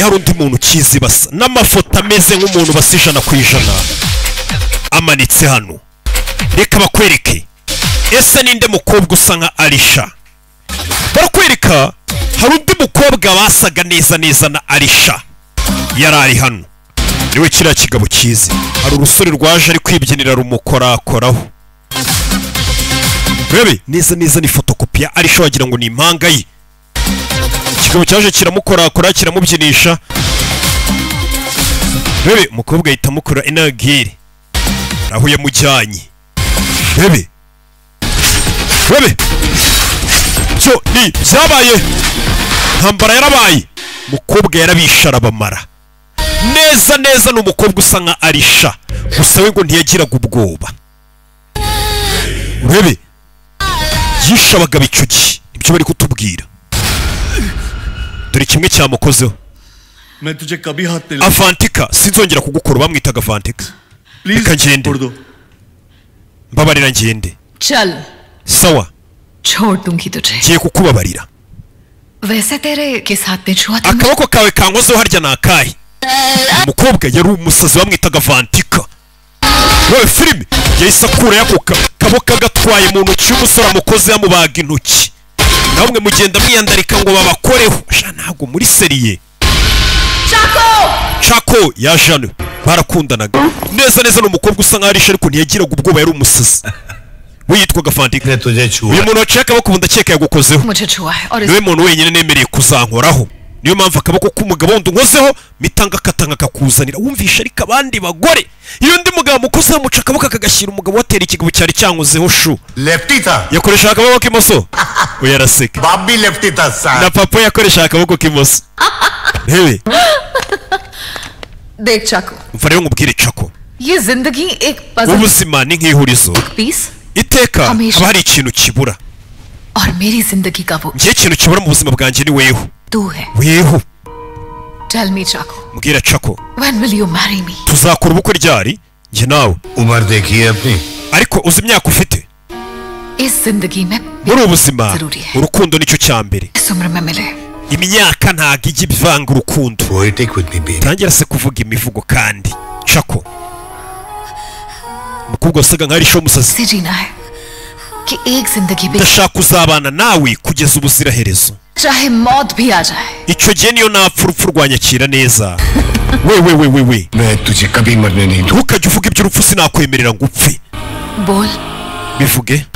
Nabonye hari undi muntu ukizi basa n'amafoto ameze nk'umuntu basa 100% amanitse hano. Reka bakwereke ese ninde mukobwa usa nka Alisha. Barakwereka hari undi mukobwa basaga neza neza na Alisha yari ari hano, niwe kiriya kigabo kizi. Hari urusore rwaje ari kwibyinira rumukorakoraho. Rebe neza neza ni fotokopi ya Alisha, wagira ngo ni impanga ye. Ikigabo cyaje kiramukorakora kiramubyinisha. Rebe umukobwa ahita amukora inagiri aho yamujyanye. Rebe rebe cyo ni byabaye, ntambara yarabaye, umukobwa yarabisha arabamara. Neza neza ni umukobwa usa nka Alisha, gusa we ngo ntiyagiraga ubwoba. Urebe yishe abagabo icyo gihe, nibyo bari kutubwira. Dore kimwe cyamukozeho. Avantika, sinzongera kugukora. Bamwitaga Avantika. Reka ngende, mbabarira ngende. Sawa, ngiye kukubabarira. Akaboko kawe kankozeho harya ni akahe? Umukobwa yari umusazi bamwitaga Avantika. Wowe filime yahise akura ako kaboko agatwaye mu ntoki y'umusore amukoze yamubaga intoki. Namwe mugenda mwiyandarika ngo babakoreho. Sha ntabwo muri seriye. Chako ya Jane barakundanaga neza neza. Ni umukobwa usa nkaho Alisha ariko ntiyagiraga ubwoba, yari umusazi. We yitwaga Avantika. Uyu muntu waciye akaboko ndakeka yagukozeho, niwe muntu wenyine nemereye kuzankoraho. Niyo mpamvu akaboko k'umugabo wundi unkozeho mitanga katanga kakuzanira. Wumvisha ariko abandi bagore iyo undi mugabo mukozeho muca akaboko akagashyira umugabo watera ikigabo cyari cyankozeho shu. Yakoresha akaboko k'imoso. Oya araseka. Na papa yakoresha akaboko k'imoso. Rebe umva rero nkubwire Chako, ubuzima ni nk'ihurizo, iteka haba hari ikintu kibura. Ngiye ikintu kibura mu buzima bwanjye ni weho. Weho mbwira Chako, tuzakora ubukwe ryari njye nawe? Ariko uzi imyaka ufite? Muri ubu buzima urukundo nicyo cya mbere. Imyaka ntabwo ijya ivanga urukundo. Tangira se kuvuga imivugo kandi Chako. Umukobwa wasaga nkaho Alisha w'umusazi. Ndashaka kuzabana nawe kugeza ubuziraherezo. Icyo gihe niyo napfa urupfu rwanyakira neza. We we we we we, ntukajye uvuga iby'urupfu, sinakwemerera ngo upfe. Bivuge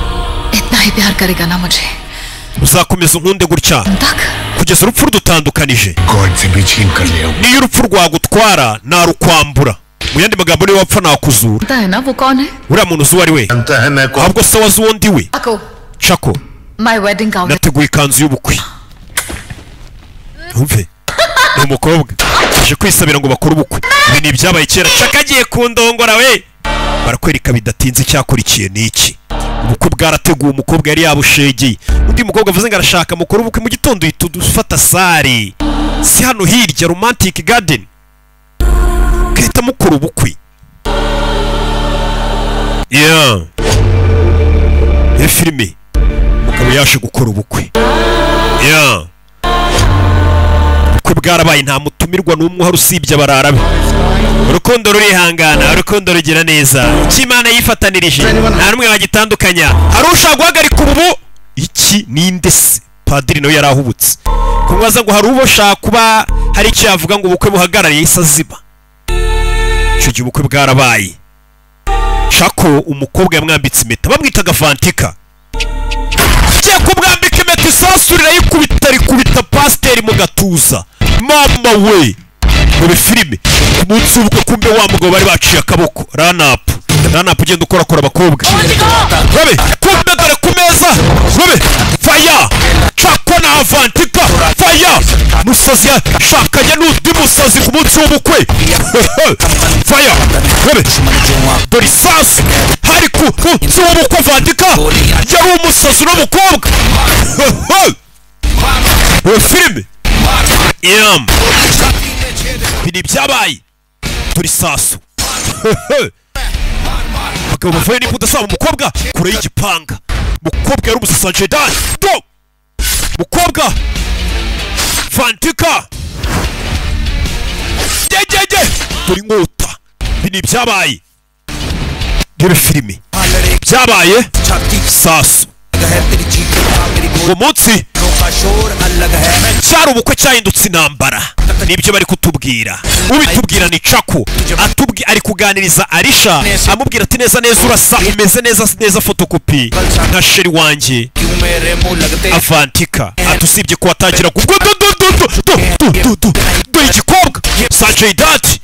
uzakomeza unkunde gutya kugeza urupfu rudutandukanije. Niyo urupfu rwagutwara narukwambura. Mu yandi magambo niba wapfa nakuzura. Uriya muntu uzi uwo ari we? Ahubwo se wazi uwo ndi we? Chako, nateguye ikanzu y'ubukwe. Umve ni umukobwa aje kwisabira ngo bakore ubukwe. Ibi ni ibyabaye kera. Chako agiye kundongora we. Barakwereka bidatinze icyakurikiye ni iki. Ubukwe bwarateguwe, umukobwa yari yabushegeye. Undi mukobwa avuze ngo arashaka mukore ubukwe mu gitondo uhita udufata sare. Si hano hirya Romantic Garden. Gahita mukora ubukwe. Yeah. Iyi filime umugabo yaje gukora ubukwe. Yeah. Ubukwe bwarabaye nta mutumirwa n'umwe uhari usibye abarara be. Urukundo rurihangana, urukundo rugira neza. Icyo Imana yifatanirije nta n'umwe wagitandukanya. Hari ushaka guhagarika ubu iki ninde se? Padiri nawe yarahubutse. Kumwaza ngo hari uboshaka kuba hari icyo yavuga ngo ubukwe buhagarariye isaziba. Icyo gihe ubukwe bwarabaye. Chako umukobwa yamwambitse impeta bamwitaga Avantika. Agiye kumwambika impeta isasu rirayikubita rikubita pasiteri mu gatuza. Mama we! Muri filime ku munsi w'ubukwe kumbe wa mugabo bari baciye akaboko. Ranapu Ranapu ugenda ukorakora abakobwa. Robe kumbe dore ku meza. Robe fire Chako na Avantika fire. Musazi yashakanye n'undi musazi ku munsi w'ubukwe. Fire robe dore isasu hari ku munsi w'ubukwe. Avantika yari umusazi n'umukobwa. Muri filime ibi byabaye turi sasu. Abagabo bavuye n'imbunda zabo, umukobwa kure y'igipanga. Umukobwa yari umusazi Sanjedan. Do mukobwa Avantika Dore inkota. Ibi ni ibyabaye. Dore filime. Byabaye sasu. Uwo munsi cyari ubukwe cyahindutse intambara. Nibyo bari kutubwira. Ubitubwira ni Chaku. Ari kuganiriza Arisha amubwira ati neza neza urasa umeze neza neza fotokopi nka sheri wanjye Avantika. Atusibye ko watangira kubwo do igikobwa Sanjay Dutt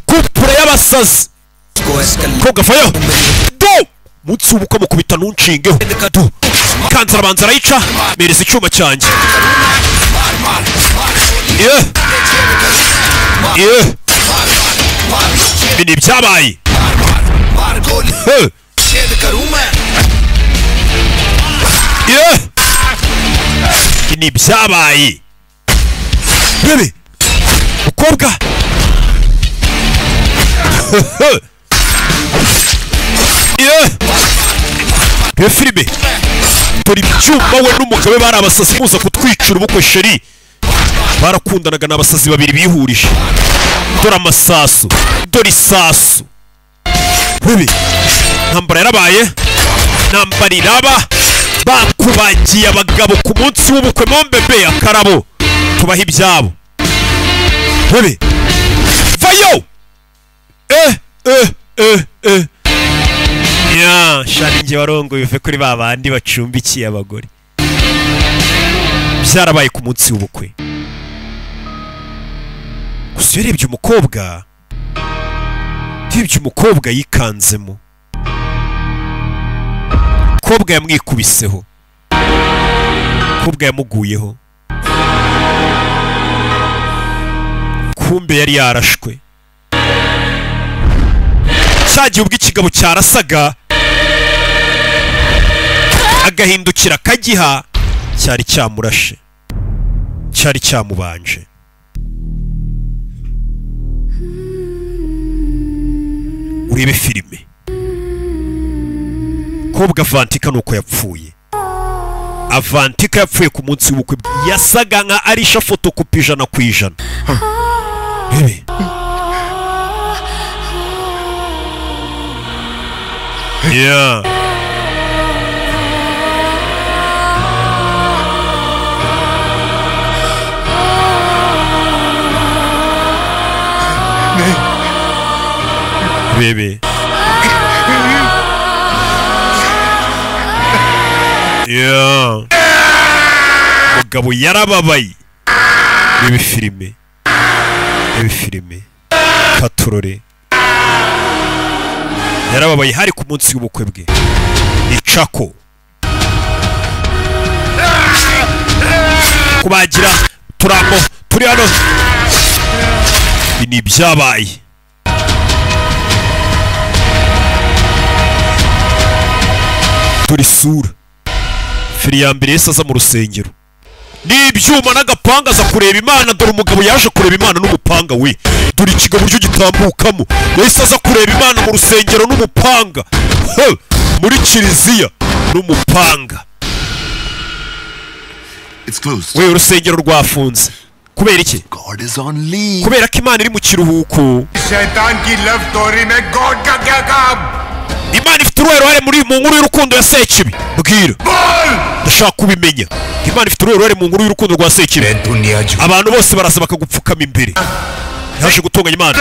kupura y'abasazi koga fayo do munsi ubukwe mukubita ntunshingeho do kanzara banza arayica mereza icyuma cyanjye. Ibi ni ibyabaye. Ibi ni ibyabaye. Bebe mukobwa. Iyo filime dore ibyuma we n'umugabo bari abasazi muza kutwicura ubukwe sheri. Barakundanaga n'abasazi babiri bihurije. Dore amasasu, dore isasu. Bebe ntambara yarabaye, ntambara iraba. Bakubagiye abagabo ku munsi w'ubukwe mombebe akarabo tubaha ibyabo. Bebe vayo. Ya shani nge warongoye uve kuri babandi bacumbikiye abagore. Byarabaye ku munsi w'ubukwe. Gusa urebye umukobwa, urebye umukobwa yikanzemo. Umukobwa yamwikubiseho. Umukobwa yamuguyeho. Kumbe yari yarashwe. Cyagiye ubwo ikigabo cyarasaga agahindukira kagiha cyari cyamurashe, cyari cyamubanje. Urebe filime. Kobwa Avantika nuko yapfuye. Avantika yapfuye ku munsi w'ubukwe. Yasaga nka Arisha fotokopi 100%. Bebe yeah. Bebe. Yeah. Mugabo yarababaye. Bebe filime. Bebe filime. Katurore. Yarababaye hari ku munsi w'ubukwe bwe. Ni Chako. Kubagira turambo turi hano. Ibi ni ibyabaye. Turi sura. Firi ya mbere yese aza mu rusengero. Ni ibyuma n'agapanga aza kureba Imana. Dore umugabo yaje kureba Imana n'umupanga we. Dore ikigabo buryo gitambukamo. Yahise aza kureba Imana mu rusengero n'umupanga. Muri kiliziya n'umupanga. It's closed. We urusengero rwafunze. Kubera iki? God is on leave. Kubera ko Imana iri mu kiruhuko. Shaitan ki love story mein God ka kya kaam? Imana ifite uruhe ruhare muri mu nkuru y'urukundo ya Sekibi? Mbwira. Ndashaka kubimenya. Imana ifite uruhe ruhare mu nkuru y'urukundo rwa Sekibi? Abantu bose baraza bakagupfukama imbere. Yaje gutunganya Imana.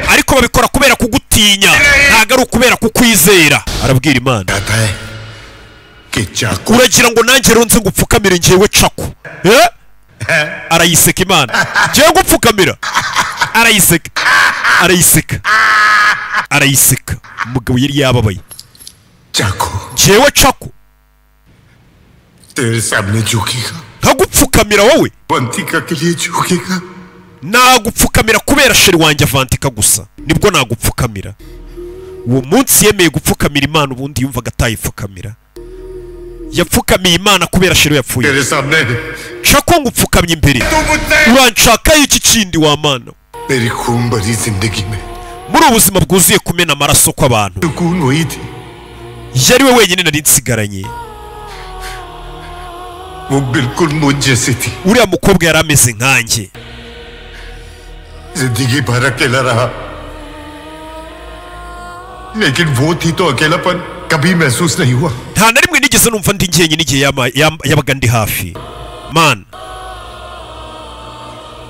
Ariko babikora kubera kugutinya, ntago ari ukubera kukwizera. Arabwira Imana. Uragira ngo nanjye rero nze ngupfukamire njyewe Chaku. Arayiseka Imana. Njyewe ngupfukamira. Arayiseka. Arayiseka. Arayiseka. Umugabo yari yababaye. Chaku. Njyewe Chaku. Tere samne jhukega. Nkagupfukamira wowe? Avantika ke liye jhukega. Nagupfukamira kubera sheri wanjye Avantika gusa. Nibwo nagupfukamira. Uwo munsi yemeye gupfukamira Imana, ubundi yumvaga atayipfukamira. Yapfukamiye Imana kubera sheri yapfuye. Tere samne. Chaku ngupfukamye imbere. Uranshaka iki kindi wa Mana? Meri khoon bhari zindagi mein. Muri ubuzima bwuzuye kumena amaraso kw'abantu. Sukoon wahi thi. Yari we wenyine nari nsigaranye. Wo bilkul mujh jaisi thi. Uriya mukobwa yari ameze nkanjye. जिंदगी भर अकेला रहा, लेकिन वो थी तो अकेलापन कभी महसूस नहीं हुआ। Nta na rimwe nigeze numva ndi njyenyine igihe yabaga ndi hafi. Man,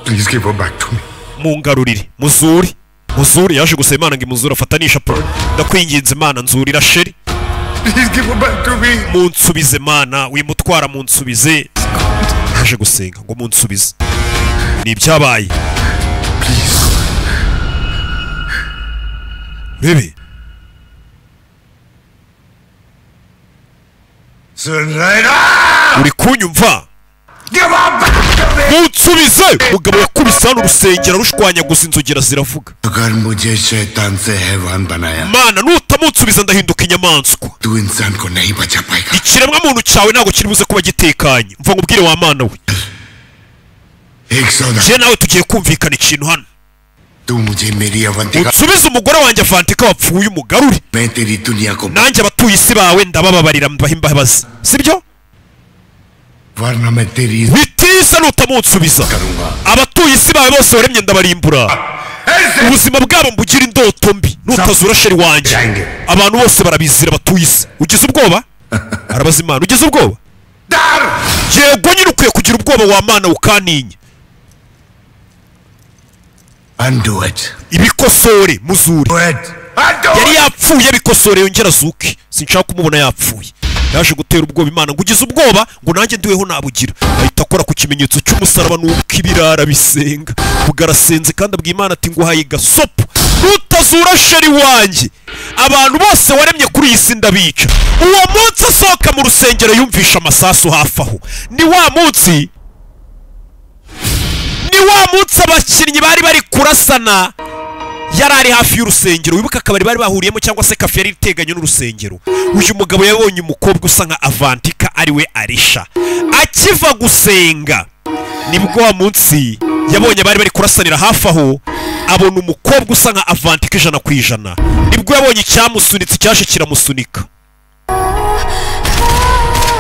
please give her back to me. Mungarurire, muzuri muzuri. Yaje gusaba Imana ngo imuzure, afatanisha po. Ndakwinginze Imana, nzurira sheri. Please give her back to me. Munsubize Mana, wimutwara, munsubize. Yaje gusenga ngo munsubize. Ni ibyabaye. Please. Baby. Uri kunyumva? Munsubize! Mugabo yakubise hano urusengero rushwanyaguza, inzogera ziravuga. अगर मुझे शैतान से हैवान बनाया, Mana, nutamunsubiza ndahinduka inyamaswa. तू इंसान को नहीं बचा पाएगा। Ikiremwa muntu cyawe ntabwo kiri buze kuba gitekanye. Mva nkubwire wa Mana we, एक सौदा, njye nawe tugiye kumvikana ikintu hano. तू मुझे मेरी Avantika, Unsubize umugore wanjye Avantika wapfuye, umugarure, मैं तेरी दुनिया को, nanjye abatuye isi bawe ndabababarira, mbaha imbabazi, sibyo? वरना मैं तेरी Bitisa nutamunsubiza, करूंगा। abatuye isi bawe bose waremye ndabarimbura, ऐसे ubuzima bwabo mbugira indoto mbi nutazura sheri wanjye. जाएंगे। Abantu bose barabizira batuye isi. Ugize ubwoba? Arabaza Imana, ugize ubwoba? डर। Yego nyine, ukwiye kugira ubwoba wa Mana, ukantinya. Undo it. Ibikosore, muzure. Do it. Undo Yari it. yapfuye, bikosore yongera azuke, sinshaka kumubona yapfuye. Yaje gutera ubwoba Imana ngo ugize ubwoba, ngo nanjye ndiweho nabugira. Ahita akora ku kimenyetso cy'umusaraba, nuko ibirara bisenga. Ubwo arasenze kandi abwiye Imana ati nguhaye gasopo, nutazura sheri wanjye, abantu bose waremye kuri iyi si ndabica. Uwo munsi asohoka mu rusengero yumvisha amasasu hafi aho. Ni wa munsi abakinnyi bari bari kurasana, yari ari hafi y'urusengero. Wibuka akabari bari bahuriyemo cyangwa se kafe yari iteganye n'urusengero. Uyu mugabo yabonye umukobwa usa nka Avantika, ariwe Arisha, akiva gusenga. Nibwo wa munsi yabonye bari bari kurasanira hafi aho, abona umukobwa usa nka Avantika 100%. Nibwo yabonye icyamusunitse, cyaje kiramusunika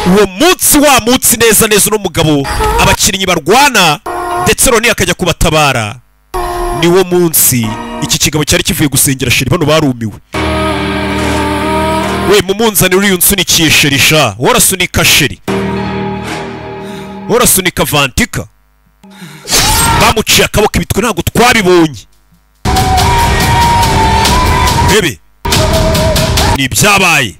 uwo munsi, wa munsi neza neza uno mugabo abakinnyi barwana ndetse Roni akajya kubatabara. Niwo munsi iki kigabo cyari kivuye gusengera sheri. Bano barumiwe we, mumunzani uriya unsunikiye sheri sha, worasunika sheri, worasunika Vantika. Bamuciye akaboko, ibitwe ntabwo twabibonye. Bebe ni ibyabaye,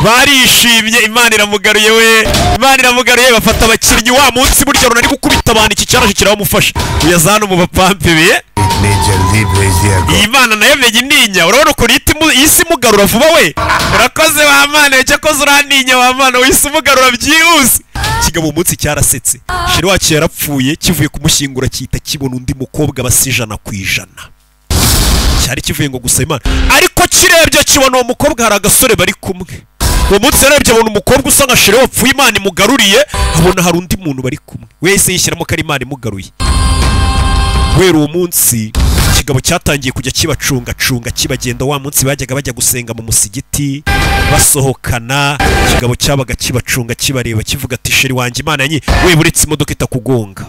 barishimye, Imana iramugaruye we, Imana iramugaruye. Bafata abakinnyi wa munsi, burya runari gukubita abantu, iki cyaraje kiramufasha, uyaza hano mu bapampe be. इतने जल्दी भेज दिया को। Iyi Mana nayo menya ininya, urabona ukuntu ihita isi imugarura vuba we. Urakoze wa Mana, cyakoze urantinya wa Mana, wahise umugarura byihuse. Kigabo umunsi cyarasetse, sheri wacu yarapfuye, kivuye kumushyingura gihita kibona undi mukobwa basa 100%. Cyari kivuye ngo gusa Imana, ariko kirebye kibona uwo mukobwa hari agasore bari kumwe. Uwo munsi yarebye abona umukobwa usa nka sheri wapfuye Imana imugaruriye, abona hari undi muntu bari kumwe, wese yishyiramo ko ari Imana imugaruye. Guhera uwo munsi ikigabo cyatangiye kujya kibacungacunga, kibagenda. Wa munsi bajyaga bajya gusenga mu musigiti basohokana, ikigabo cyabaga kibacunga, kibareba, kivuga ati sheri wanjye Imana yanyi we, buretse imodoka itakugonga.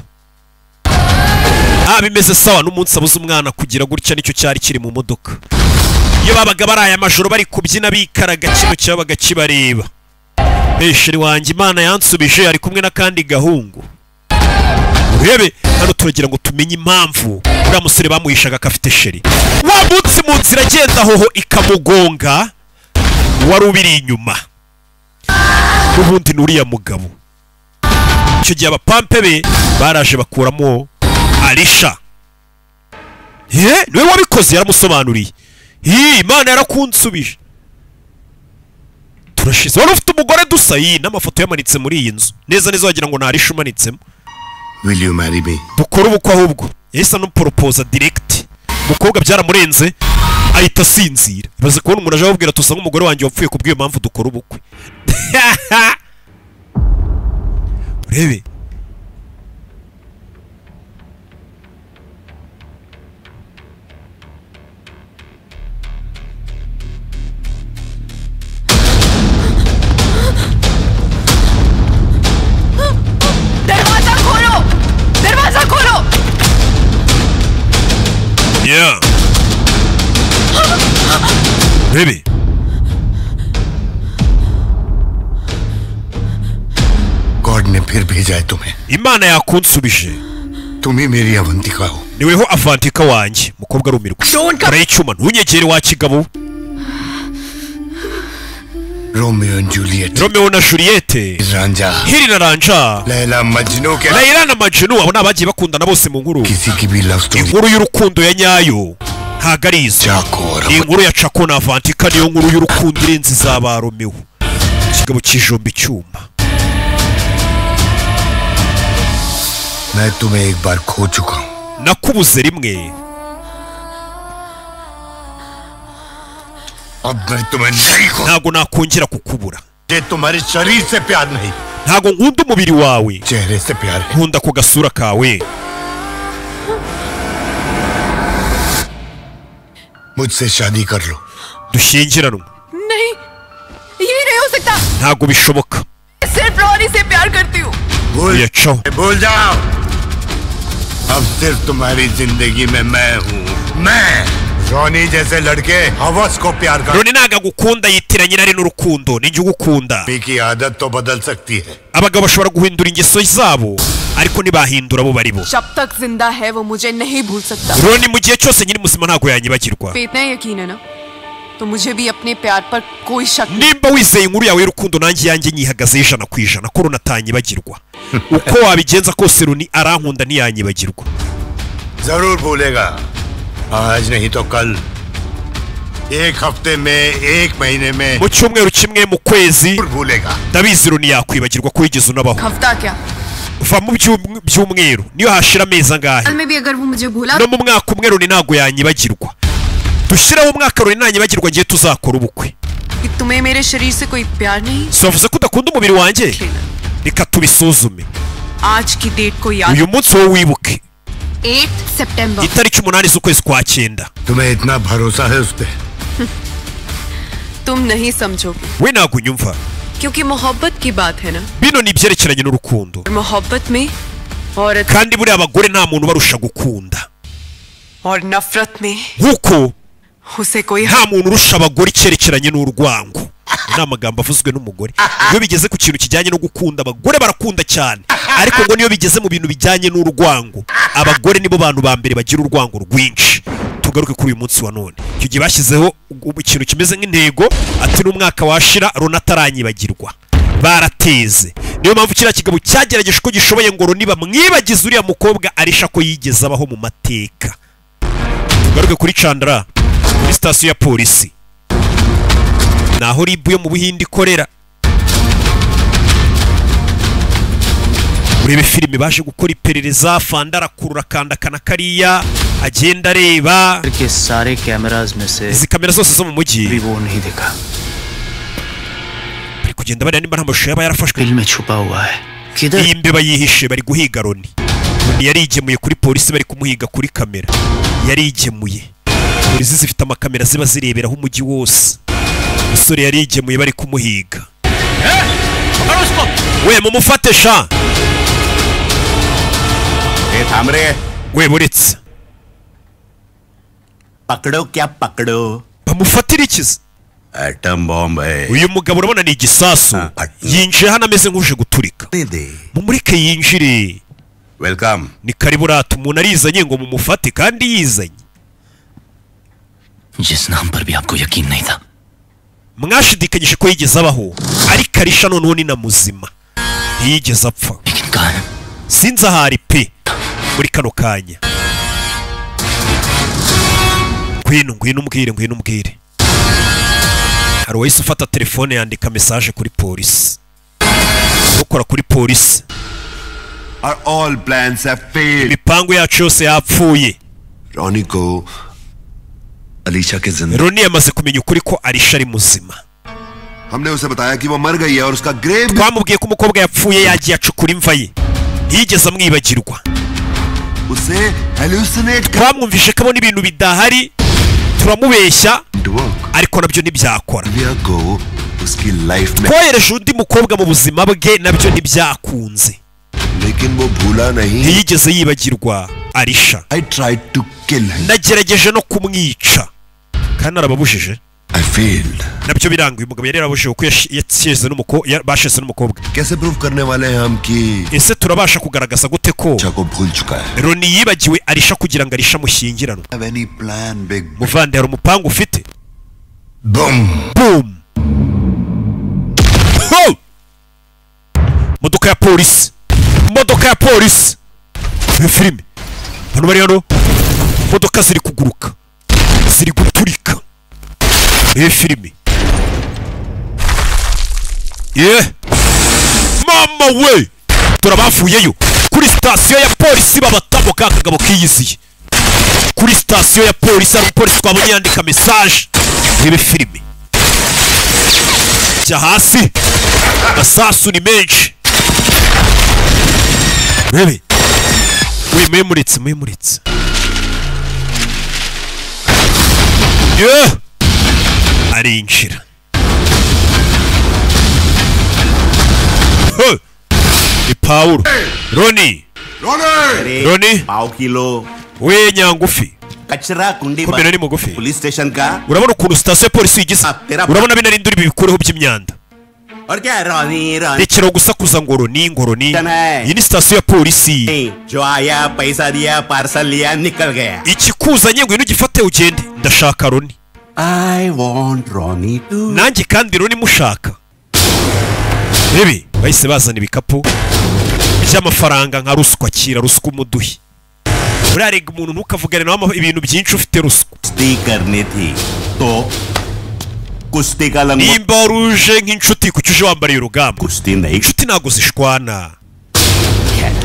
Ah, bimeze sawa. N'umunsi abuze umwana kugira gutya, nicyo cyari kiri mu modoka. Iyo babaga baraye amajoro bari kubyina bikaraga, kino cyabaga kibareba. Hey, sheri wanjye Imana yansubije ari kumwe n'akandi gahungu. Urebe hano, turagira ngo tumenye impamvu uriya musore bamuhishaga ko afite sheri. Wa munsi mu nzira agenda hoho ikamugonga, wari ubiri inyuma n'ubundi ni uriya mugabo. Icyo gihe abapampe be baraje bakuramo Arisha. Ye niwe wabikoze, yaramusobanuriye. Hi, Imana yarakunsubije, turashize. Wari ufite umugore dusa, iyi n'amafoto yamanitse muri iyi nzu neza neza wagira ngo ni Arisha umanitsemo. Will you marry me? Dukore ubukwe. Ahubwo yahise anuporopoza direct. Umukobwa byaramurenze ahita asinzira. Ibaze kubona umuntu aje ababwira tusa nk'umugore wanjye wapfuye, kubw'iyo mpamvu dukora ubukwe. Urebe दरवाजा खोलो, दरवाजा खोलो। Yeah. Baby. God ने फिर भेजा है तुम्हें. Imana yakunsubije. तुम ही मेरी अवंतिका हो. Niweho Avantika wanjye. Mukobwa arumirwa. Kora icyuma ntunyegere wa kigabo. Romeo and Juliet. Romeo na Juliet. Ranja. Hiri na Ranja. Laila Majnu ke. Laila na Majnu abo nabagiye bakundana bose mu nkuru. Kisi ki bhi love story. Inkuru y'urukundo ya nyayo ntago ari izo. Inkuru ya Chako na Avantika niyo nkuru y'urukundo irenze izaba Romeo. Ikigabo kijomba icyuma. मैं तुम्हें एक बार खो चुका हूँ. Nakubuze rimwe. अब मैं तुम्हें नहीं खो. Ntago nakongera kukubura. ये तुम्हारे शरीर से प्यार नहीं. Ntago nkunda umubiri wawe. चेहरे से प्यार है. Nkunda ku gasura kawe. मुझसे शादी कर लो. Dushyingiranwe. नहीं, ये नहीं हो सकता. Ntago bishoboka. सिर्फ रोनी से प्यार करती हूँ. Yacaho. भूल जाओ. अब सिर्फ तुम्हारी जिंदगी में मैं हूँ. मैं रोनी जैसे लड़के हवस को प्यार कर. Roni ntago agukunda yitiranya irari n'urukundo. Ninjye ugukunda. की आदत तो बदल सकती है. Abagabo bashobora guhindura ingeso zabo ariko ntibahindura abo bari bo. जब तक जिंदा है वो मुझे नहीं भूल सकता. Roni mu gihe cyose nyiri muzima ntago yanyibagirwa. पे इतना यकीन है ना तो मुझे भी अपने प्यार पर कोई शक. Nimba wizeye inkuru yawe y'urukundo nanjye yanjye nyihagazeho 100% ko Roni atanyibagirwa. Uko wabigenza kose Roni arankunda ntiyanyibagirwa. जरूर भूलेगा. आज नहीं तो कल. एक हफ्ते में, एक महीने में. Mu cyumweru kimwe, mu kwezi. भूलेगा. Ndabizi Roni yakwibagirwa ko yigeze unabaho. हफ्ता क्या? Va mu byumweru niyo hashira amezi angahe. कल में भी अगर वो मुझे भूला. No mu mwaka umwe Roni ntago yanyibagirwa. Dushyireho umwaka Roni nanyibagirwa ngiye tuzakora ubukwe. कि तुम्हें मेरे शरीर से कोई प्यार नहीं. Si wavuze ko udakunda umubiri wanjye? Reka tubisuzume. आज की डेट को याद. Uyu munsi wowe wibuke. 8 सितंबर. Itariki 8 z'ukwezi kwa 9. तुम्हें इतना भरोसा है उस पे? तुम नहीं समझोगे. We ntago unyumva. क्योंकि मोहब्बत की बात है ना. Bino ni ibyerekeranye n'urukundo. मोहब्बत में औरत. Kandi buriya abagore nta muntu ubarusha gukunda. और नफरत में nkuko उसे कोई. Nta muntu urusha abagore icyerekeranye n'urwango. Ni amagambo avuzwe n'umugore. Iyo bigeze ku kintu kijyanye no gukunda abagore barakunda cyane, ariko ngo niyo bigeze mu bintu bijyanye n'urwango abagore nibo bantu ba mbere bagira urwango rwinshi. Tugaruke kuri uyu munsi wa none. Icyo gihe bashyizeho ikintu kimeze nk'intego ati n'umwaka washira Roni ataranyibagirwa. Barateze. Niyo mpamvu kiriya kigabo cyagerageje uko gishoboye ngo Roni bamwibagize uriya mukobwa arisha ko yigeze abaho mu mateka. Tugaruke kuri Chandra kuri sitasiyo ya polisi. Naho RIB yo mu Buhinde ikorera. Urebe filime baje gukora iperereza. Fanda arakurura kanda kana kariya agenda areba. के सारे cameras में से Izi kamera zose zo mu mujyi भी वो नहीं देखा. bari kugenda bareba nimba nta mashusho yaba yarafashwe. Bill में छुपा हुआ है. किधर? Iyi mbeba yihishe bari guhiga Roni. Roni yarigemuye kuri polisi bari kumuhiga kuri kamera. Yarigemuye. Polisi zifite amakamera ziba zireberaho umujyi wose. Umusore yarigemuye bari kumuhiga. We mumufate sha. थाम रे. We buretse. पकड़ो क्या पकड़ो. Bamufatire ikiza. Atom bomb है. Uyu mugabo urabona ni igisasu. Yinjiye hano ameze nk'uje guturika. Mumureke yinjire. Welcome. Ni karibu rata umuntu arizanye ngo mumufate kandi yizanye. जिस नाम पर भी आपको यकीन नहीं था. Mwashidikanyije ko yigeze abaho ariko arisha noneho ni na muzima. Ntiyigeze apfa. लेकिन कहाँ है? Sinzi ahari pe muri kano kanya. Ngwino ngwino umbwire ngwino umbwire. Hari uwahise ufata telefone yandika message kuri polisi. Ukora kuri polisi. Our all plans have failed. Imipango yacu yose yapfuye. Roni को अलीशा के जिंदा. Roni yamaze kumenya ukuri ko Arisha ari muzima. हमने उसे बताया कि वो मर गई है और उसका grave. Twamubwiye ko umukobwa yapfuye yagiye acukura imva ye. Ntiyigeze amwibagirwa. उसे hallucinate. Twamwumvishe ko abona ibintu bidahari turamubeshya ariko nabyo ntibyakora. को उसकी life में. Twohereje undi mukobwa mu buzima bwe nabyo ntibyakunze. लेकिन वो भूला नहीं. Ntiyigeze yibagirwa. Arisha. I tried to kill him. Nagerageje no kumwica kandi arababujije. I failed. Nabyo biranga uyu mugabo yari yarabujije kuko yashyeze n'umukobwa, bashize n'umukobwa. कैसे prove करने वाले हैं हम कि Ese turabasha kugaragaza gute ko Arisha को भूल चुका है? Roni yibagiwe Arisha kugira ngo Arisha mushyingiranwe? Have any plan, big? Muvandi, hari umupangu ufite? Boom. Boom. Ho! Modoka ya polisi, modoka ya polisi. Iyo filime hano bari hano, modoka ziri kuguruka, ziri guturika. Iyo filime ye mama we, turabavuyeyo kuri sitasiyo ya polisi babatamo ka kagabo kiyiziye kuri sitasiyo ya polisi. Hari umupolisi twabonye yandika message. Rebe filime jya hasi, amasasu ni menshi. Rebe we, mwemuritse mwemuritse. Ye arinjira. He! Ni Pawulo. Roni, Roni, pav kilo we nyangufi कचरा कुंडी Komera ni mugufi. Police station का Urabona ukuntu sitasiyo ya polisi igize? Tera- Urabona binarindura ibi bikureho by'imyanda. और क्या है, Ronnie Ronnie Rekera gusakuza ngo Roni ngo Roni. Tana. Iyi ni sitasiyo ya polisi. जो आया पैसा दिया पार्सल लिया निकल गया. Ikikuzanye ngwino ugifate ugende. Ndashaka Roni. I want Ronnie to Nanjye kandi Roni mushaka. Bibi bahise bazana ibikapu by'amafaranga nka ruswa. Kira ruswa umuduhi. Urarega umuntu ntukavugane nawe ibintu byinshi ufite ruswa. कुश्ती करनी थी तो कुश्ती का लंगोट Nimba wari uje nk'inshuti kuki uje wambariye urugamba? कुश्ती नहीं Inshuti ntabwo zishwana.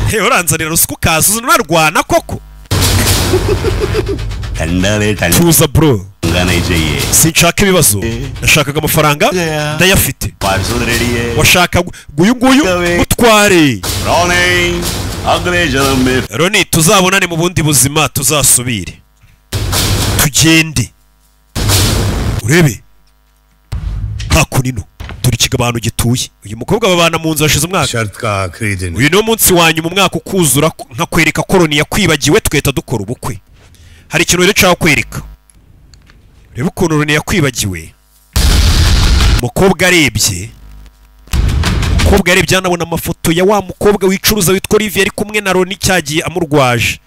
Hey, uranzanira ruswa ukaza unarwana koko? ठंडा रे ठंडा Tuza bro, नहीं चाहिए. sinshaka ibibazo. Nashakaga amafaranga ndayafite. Parcel ready है. Washaka uyu nguyu mutware. Ronnie अगले जन्म में Roni, tuzabonane mu bundi buzima, tuzasubire tugende. Urebe hakuno dore ikigabano gituye uyu mukobwa babana mu nzu hashize umwaka. शर्त का आखिरी दिन. Uyu niwo munsi wa nyuma umwaka ukuzura nkakwereka ko Roni yakwibagiwe tugahita dukora ubukwe. Hari ikintu rero nshaka kwereka. Reba ukuntu Roni yakwibagiwe. Umukobwa arebye, umukobwa yarebye anabona amafoto ya wa mukobwa wicuruza witwa Olivier ari kumwe na Roni cyagiye amurwaje,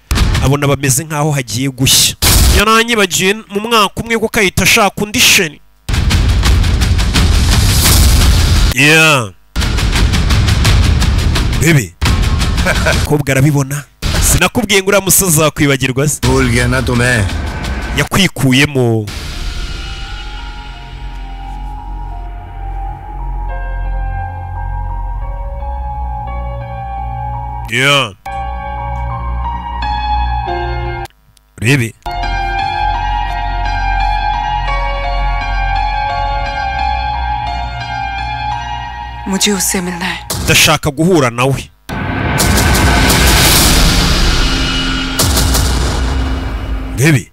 abona bameze nkaho hagiye gushya. Yaranyibagiwe mu mwaka umwe kuko ahita ashaka undi sheni. Yeah. Bebe, umukobwa arabibona. Sinakubwiye ngo uriya musozi azakwibagirwa se? भूल गया ना तुम्हें. Yakwikuyemo. Yeah. Rebe. मुझे उससे मिलना है. Ndashaka guhura nawe. Rebe.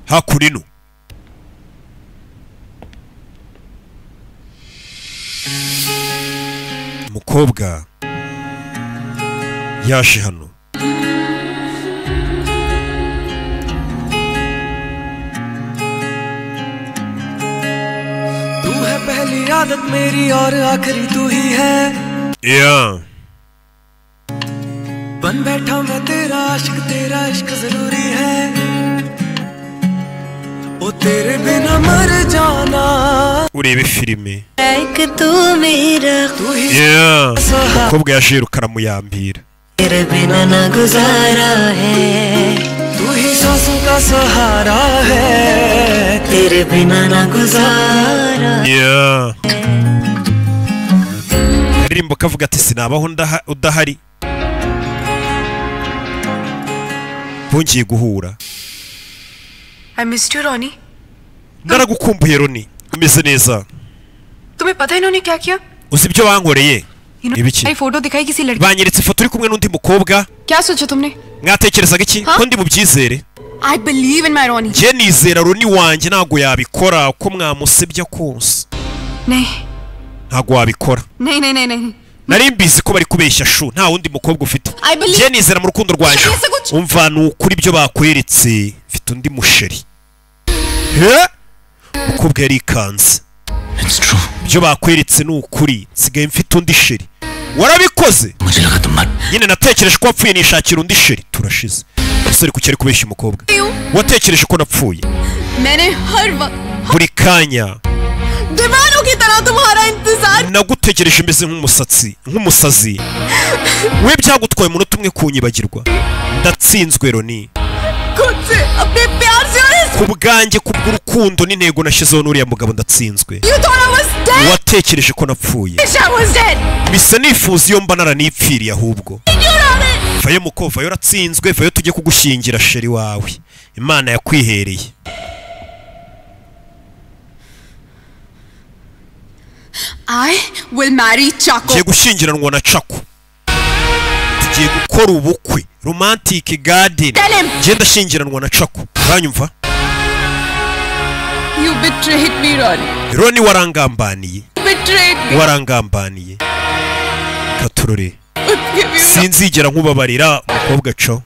Hakurino. Umukobwa yaje hano. तू है पहली आदत मेरी और आखिरी तू ही है. Yeah. बन बैठा मैं तेरा आशिक, तेरा इश्क जरूरी है. ओ तेरे बिना मर जाना. Urebe filime. एक तू मेरा तू ही Yeah. Umukobwa yaje yiruka aramuyambira. तेरे बिना ना गुजारा है. तू ही सांसों का सहारा है. तेरे बिना ना गुजारा. Yeah. Aririmbo kavuga ati sinabaho udahari. Bongeye guhura. I missed you Ronnie. Naragukumbuye Roni, umeze neza. तुम्हें पता है इन्होंने क्या किया? Uzi ibyo bankoreye? Ibiki? इन्होंने फोटो दिखाई किसी लड़की. Banyeretse ifoto uri kumwe n'undi mukobwa. क्या सोचा तुमने? Mwatekerezaga iki? Ha? Ko ndi bubyizere? I believe in my Ronnie. Njye nizera Roni wanjye ntabwo yabikora uko mwamusebya kose. नहीं, Ntabwo wabikora. नहीं नहीं नहीं नहीं Nari mbizi ko bari kubeshya shu, nta wundi mukobwa ufite. I believe- Njye nizera mu rukundo rwanjye. Umva ni ukuri ibyo bakweretse, mfite undi musheri. He? Umukobwa yarikanze. It's true. Ibyo bakweretse ni ukuri, nsigaye mfite undi sheri. Warabikoze? मुझे लगा तुम मर Nyine natekereje ko wapfuye nishakira undi sheri. Turashize. Umusore kuki ari kubeshya umukobwa? क्यों Watekereje ko napfuye. मैंने हर वक्त Buri kanya दीवानों की तरह तुम्हारा इंतजार nagutegereje meze nk'umusatsi, nk'umusazi. We byagutwaye umunota umwe kunyibagirwa. Ndatsinzwe Roni. खुद से अपने प्यार से और इस Ku bwanjye, kubw'urukundo n'intego nashyizeho n'uriya mugabo, ndatsinzwe. You thought I was dead? Watekereje ko napfuye. Wish I was dead. Bisa nifuza iyo mba naranipfiriye ahubwo. You're on it. Vayo muko, vayo uratsinzwe, vayo tujye kugushyingira sheri wawe Imana yakwihereye. I will marry Chaco. Ngiye gushyingiranwa na Chaco, tugiye gukora ubukwe romantic garden. Tell him. Ngiye ndashyingiranwa na Chaco, uranyumva? You betrayed me, Ronnie. Roni warangambaniye. You betrayed me. Warangambaniye katurore. Give you Sinzigera nkubabarira umukobwa co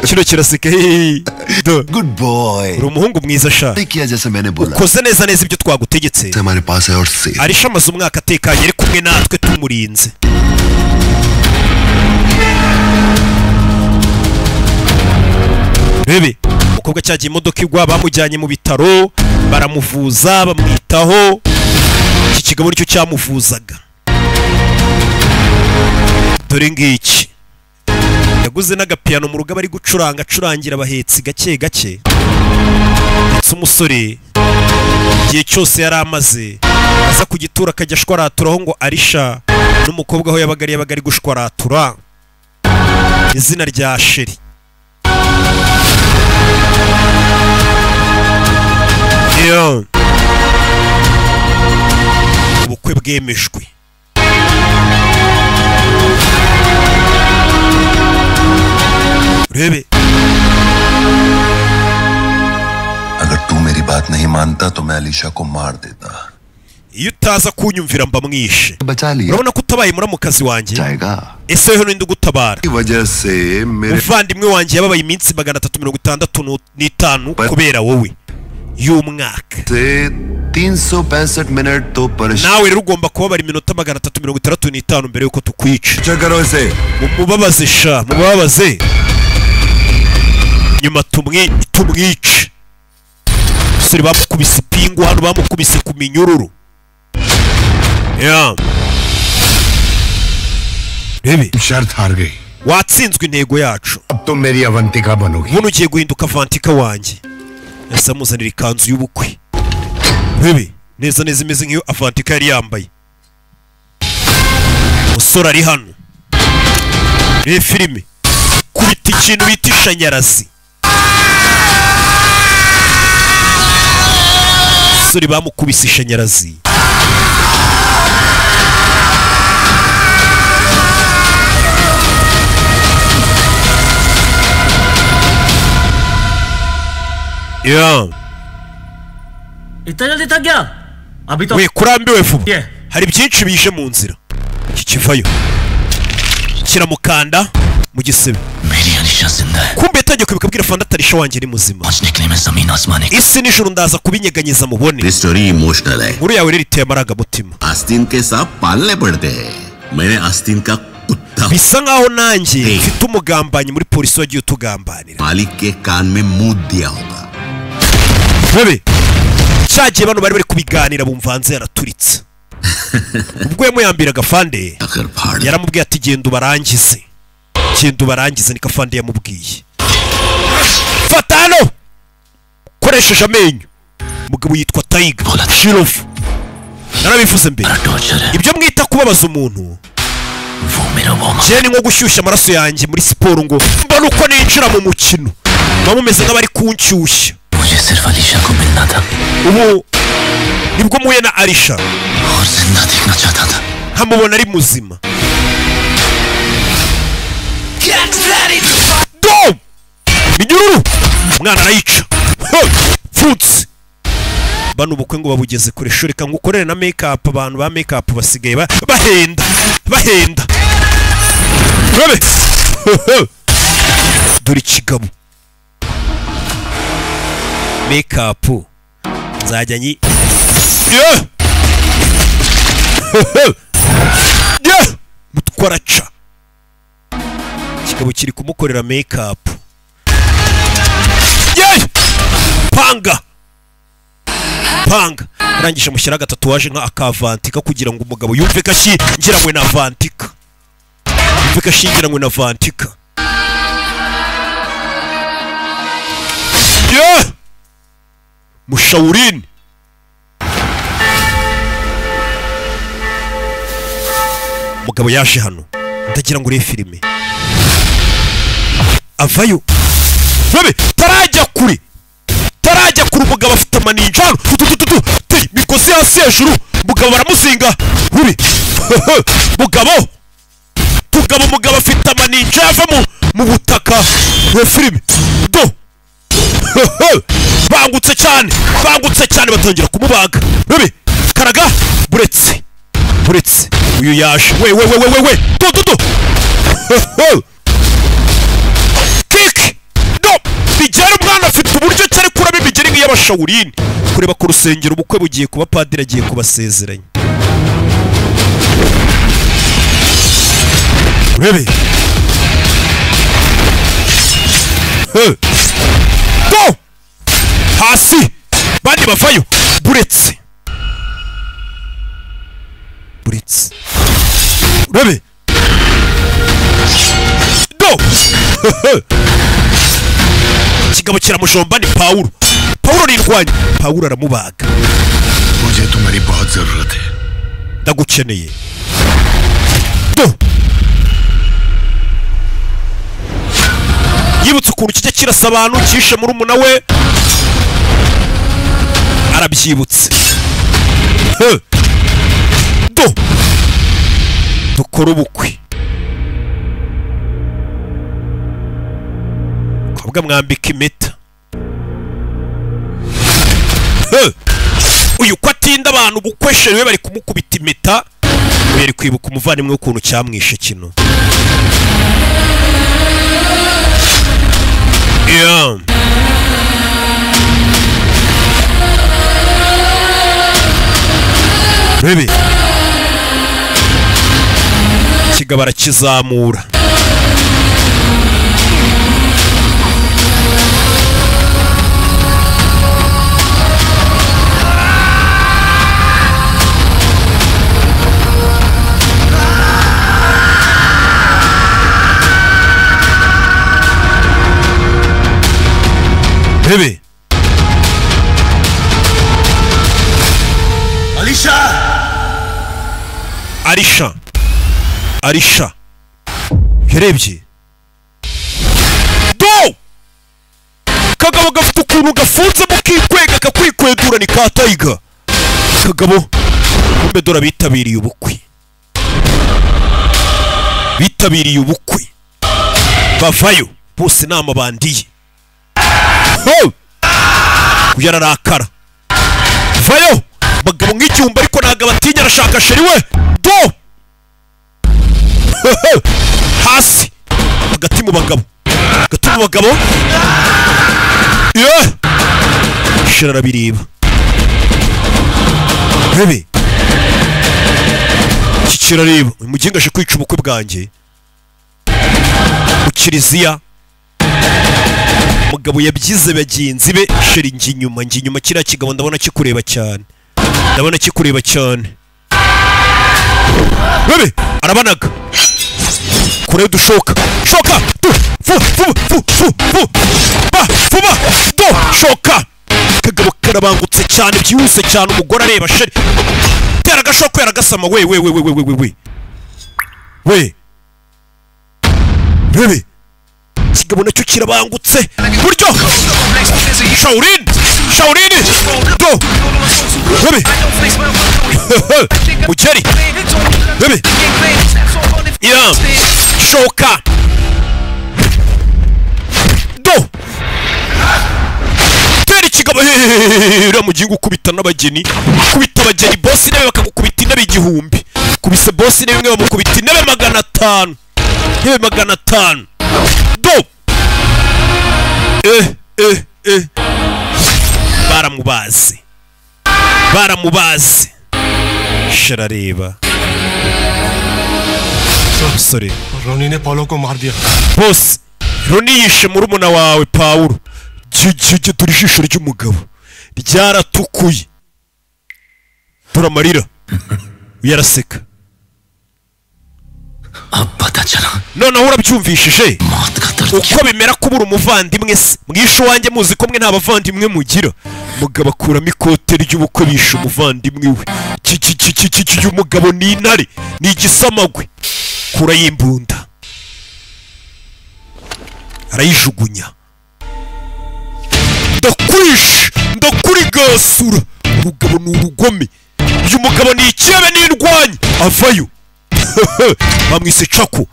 kino kiraseka hehe. Do. Good boy Uri umuhungu mwiza sha. नहीं किया जैसे मैंने बोला Ukoze neza neza ibyo twagutegetse. हमारे पास है और safe Arisha amaze umwaka atekanye ari kumwe natwe tumurinze. Bebe umukobwa cyagiye imodoka igwa, bamujyanye mu bitaro baramuvuza bamwitaho. Iki kigabo nicyo cyamuvuzaga. Dore ngiki yaguze n'agapiyano mu rugo bari gucuranga acurangira abahetsi gake gake. Ndetse umusore igihe cyose yari amaze aza ku gitura akajya ashwaraturaho ngo Arisha n'umukobwa aho yabaga ari yabaga ari gushwaratura izina rya sheri. Yo. Ubukwe bwemejwe. Urebe अगर तू मेरी बात नहीं मानता तो मैं अलीशा को मार देता iyo utaza kunyumvira mba mwishe. बचा लिया Urabona ko utabaye muramukazi wanjye. जाएगा Ese weho ninde ugutabara? की वजह से मेरे Umuvandimwe wanjye yababaye iminsi 365 kubera wowe y'umwaka. से 365 मिनट तो परेशान Nawe rero ugomba kubabara iminota 365 mbere yuko tukwica. करो इसे Mubabaze sha, mubabaze nyuma tumwice. Umusore bamukubise ipingu hano, bamukubise ku minyururu. Yeah. Rebe शर्त हार गई watsinzwe intego yacu. अब तुम मेरी अवंतिका बनोगी Buno ugiye guhinduka Avantika wanjye. Yahise amuzanira ikanzu y'ubukwe. Rebe neza neza imeze nk'iyo Avantika yari yambaye. Umusore ari hano. Rebe filime kubita ikintu bita ishanyarazi. Umusore bamukubise ishanyarazi. Yeah. इतना जल्दी थक गया अभी तो We kurambiwe vuba. Yeah. Hari byinshi bije mu nzira. Iki kivayo kiramukanda mu gisebe. मेरी अनिशा जिंदा है Kumbe yatangiye kwibuka abwira Fanda ati Arisha wanjye ni muzima. पहुंचने के लिए मैं जमीन आसमान एक Isi n'ijuru ndaza kubinyeganyeza mubone. ये story emotional है Inkuru yawe rero iteye amarangamutima. आस्तीन के सांप पालने पड़ते हैं मैंने आस्तीन का कुत्ता Bisa nkaho nanjye Hey. mfite umugambanyi muri polisi wagiye utugambanira. मालिक के कान में मुंह दिया होगा Bebe cyagiye bano bari bari kubiganira bumva hanze yaraturitse. Ubwo yamuyambiraga Fande अगर फाड़ yaramubwiye ati genda ubarangize, genda ubarangize, niko Fande yamubwiye. Fata hano ukoresheje amenyo. Umugabo yitwa Tiger Shirofu. Narabivuze mbere, torture है ibyo mwita kubabaza umuntu वो मेरा warm njyewe ni nko gushyushya amaraso yanjye muri siporo ngo mbone uko ninjira mu mukino, muba mumeze nk'abari kunshyushya. मुझे सिर्फ अलीशा को मिलना था Ubu nibwo muhuye na Arisha और जिंदा देखना चाहता था nkamubona ari muzima. Do! Minyururu! Umwana arayica. Ho! Pfutse! Bano ubukwe ngo babugeze kure shuri reka ngukorere na make up. Abantu ba make up basigaye bahenda bahenda. Rabe dore ikigabo make up nzajya nyi yeah! Yeah! Mutwaraca kikaba kiri kumukorera make up. Yeah! Panga panga arangije mushyira gatatuwaje nka akavantika kugira ngo umugabo yumve kashyingiranywe na vantika, yumve kashyingiranywe na vantika. Yeah! Mushawurini mugabo yaje hano ndagira ngo urebe filime avayo babe tarajya kure tarajya kure. Umugabo afite amaninja hano mikosi hasi hejuru, mugabo baramuzinga rubi mugabo tugabo mugabo afite amaninja ava mu butaka. Re filime do bangutse cyane bangutse cyane batangira kumubaga rubi karaga buretse buretse uyu yaje we we we we we do do do kick do bigera umwana afite uburyo cyari kuraba imigeri nk'iy'abashawurini kureba ku rusengero ubukwe bugiye kuba padiri agiye kubasezeranya. Urebe do hasi bandi bavayo buretse buretse urebe do kigabo kiramushomba ni Paulo. Paulo ni indwanyi. Paulo aramubaga. Mujhe tumhari bahut zarurat hai. Ndagukeneye. Do yibutse ukuntu kijya kirasa abantu kishe muri umuna we arabyibutse. Do dukora ubukwe kobwa mwambika impeta. Uyu ko atinda abantu bukwesherewe bari kumukubita impeta yari kwibuka umuvandimwe w'ukuntu cyamwishe kino. Yeah. Baby kigabo arakizamura Baby Alisha Alisha Alisha yarebye do kagabo gafite ukuntu gafunze mukikwega kakwikwedura ni ka tiger. Kagabo kumbe dora bitabiriye ubukwe bitabiriye ubukwe bavayo bose nama bandiye. Uyu ararakara vayo bagabo nk'icyumba ariko ntago abatinya arashaka sheri we do hasi hagati mu bagabo hagati mu bagabo yeah sheri arabireba bebe iki kirareba uyu muginga aje kwica ubukwe bwanjye mu kiliziya. Mugabo yabyize bagenzi be sheri ngi inyuma kiriya kigabo ndabona kikureba cyane ndabona kikureba cyane bebe arabanaga kure dushoka shoka tu fu fu fu fu fu ba fuba do shoka. Kagabo karabangutse cyane byihuse cyane umugore areba sheri tera agashoko yaragasama we we we we we we we we bebe kigabo nacyo kirabangutse buryo Shaolin Shaolin do bebe mukeri bebe yeah shoka do tera ikigabo hejuru. Uriya mugingo ukubita n'abageni, kubita abageni boss intebe bakagukubita intebe 1000. Kubise boss intebe imwe bamukubita intebe 500. Intebe 500. Do. Baramubaze. Baramubaze. Sharareba. Sorry. Roni ne Paulo ko maar diya. Boss, Roni yishe murumuna wawe Paulo. Jijije turi jisho ry'umugabo ryaratukuye. Turamarira. Yaraseka. Noneho urabyumvishije uko bimera kubura umuvandimwe se. Mwishe wanjye muzi ko mwe nta bavandimwe mugira. Mugabo akuramo ikote ry'ubukwe bishe umuvandimwe we. Kiki umugabo ni intare, ni igisamagwe. Kura y'imbunda arayijugunya. Ndakwishe, ndakurigasura. Urugabo ni urugome. Uyu mugabo ni icyebe n'indwanyi. Avayo. Bamwise Chaku.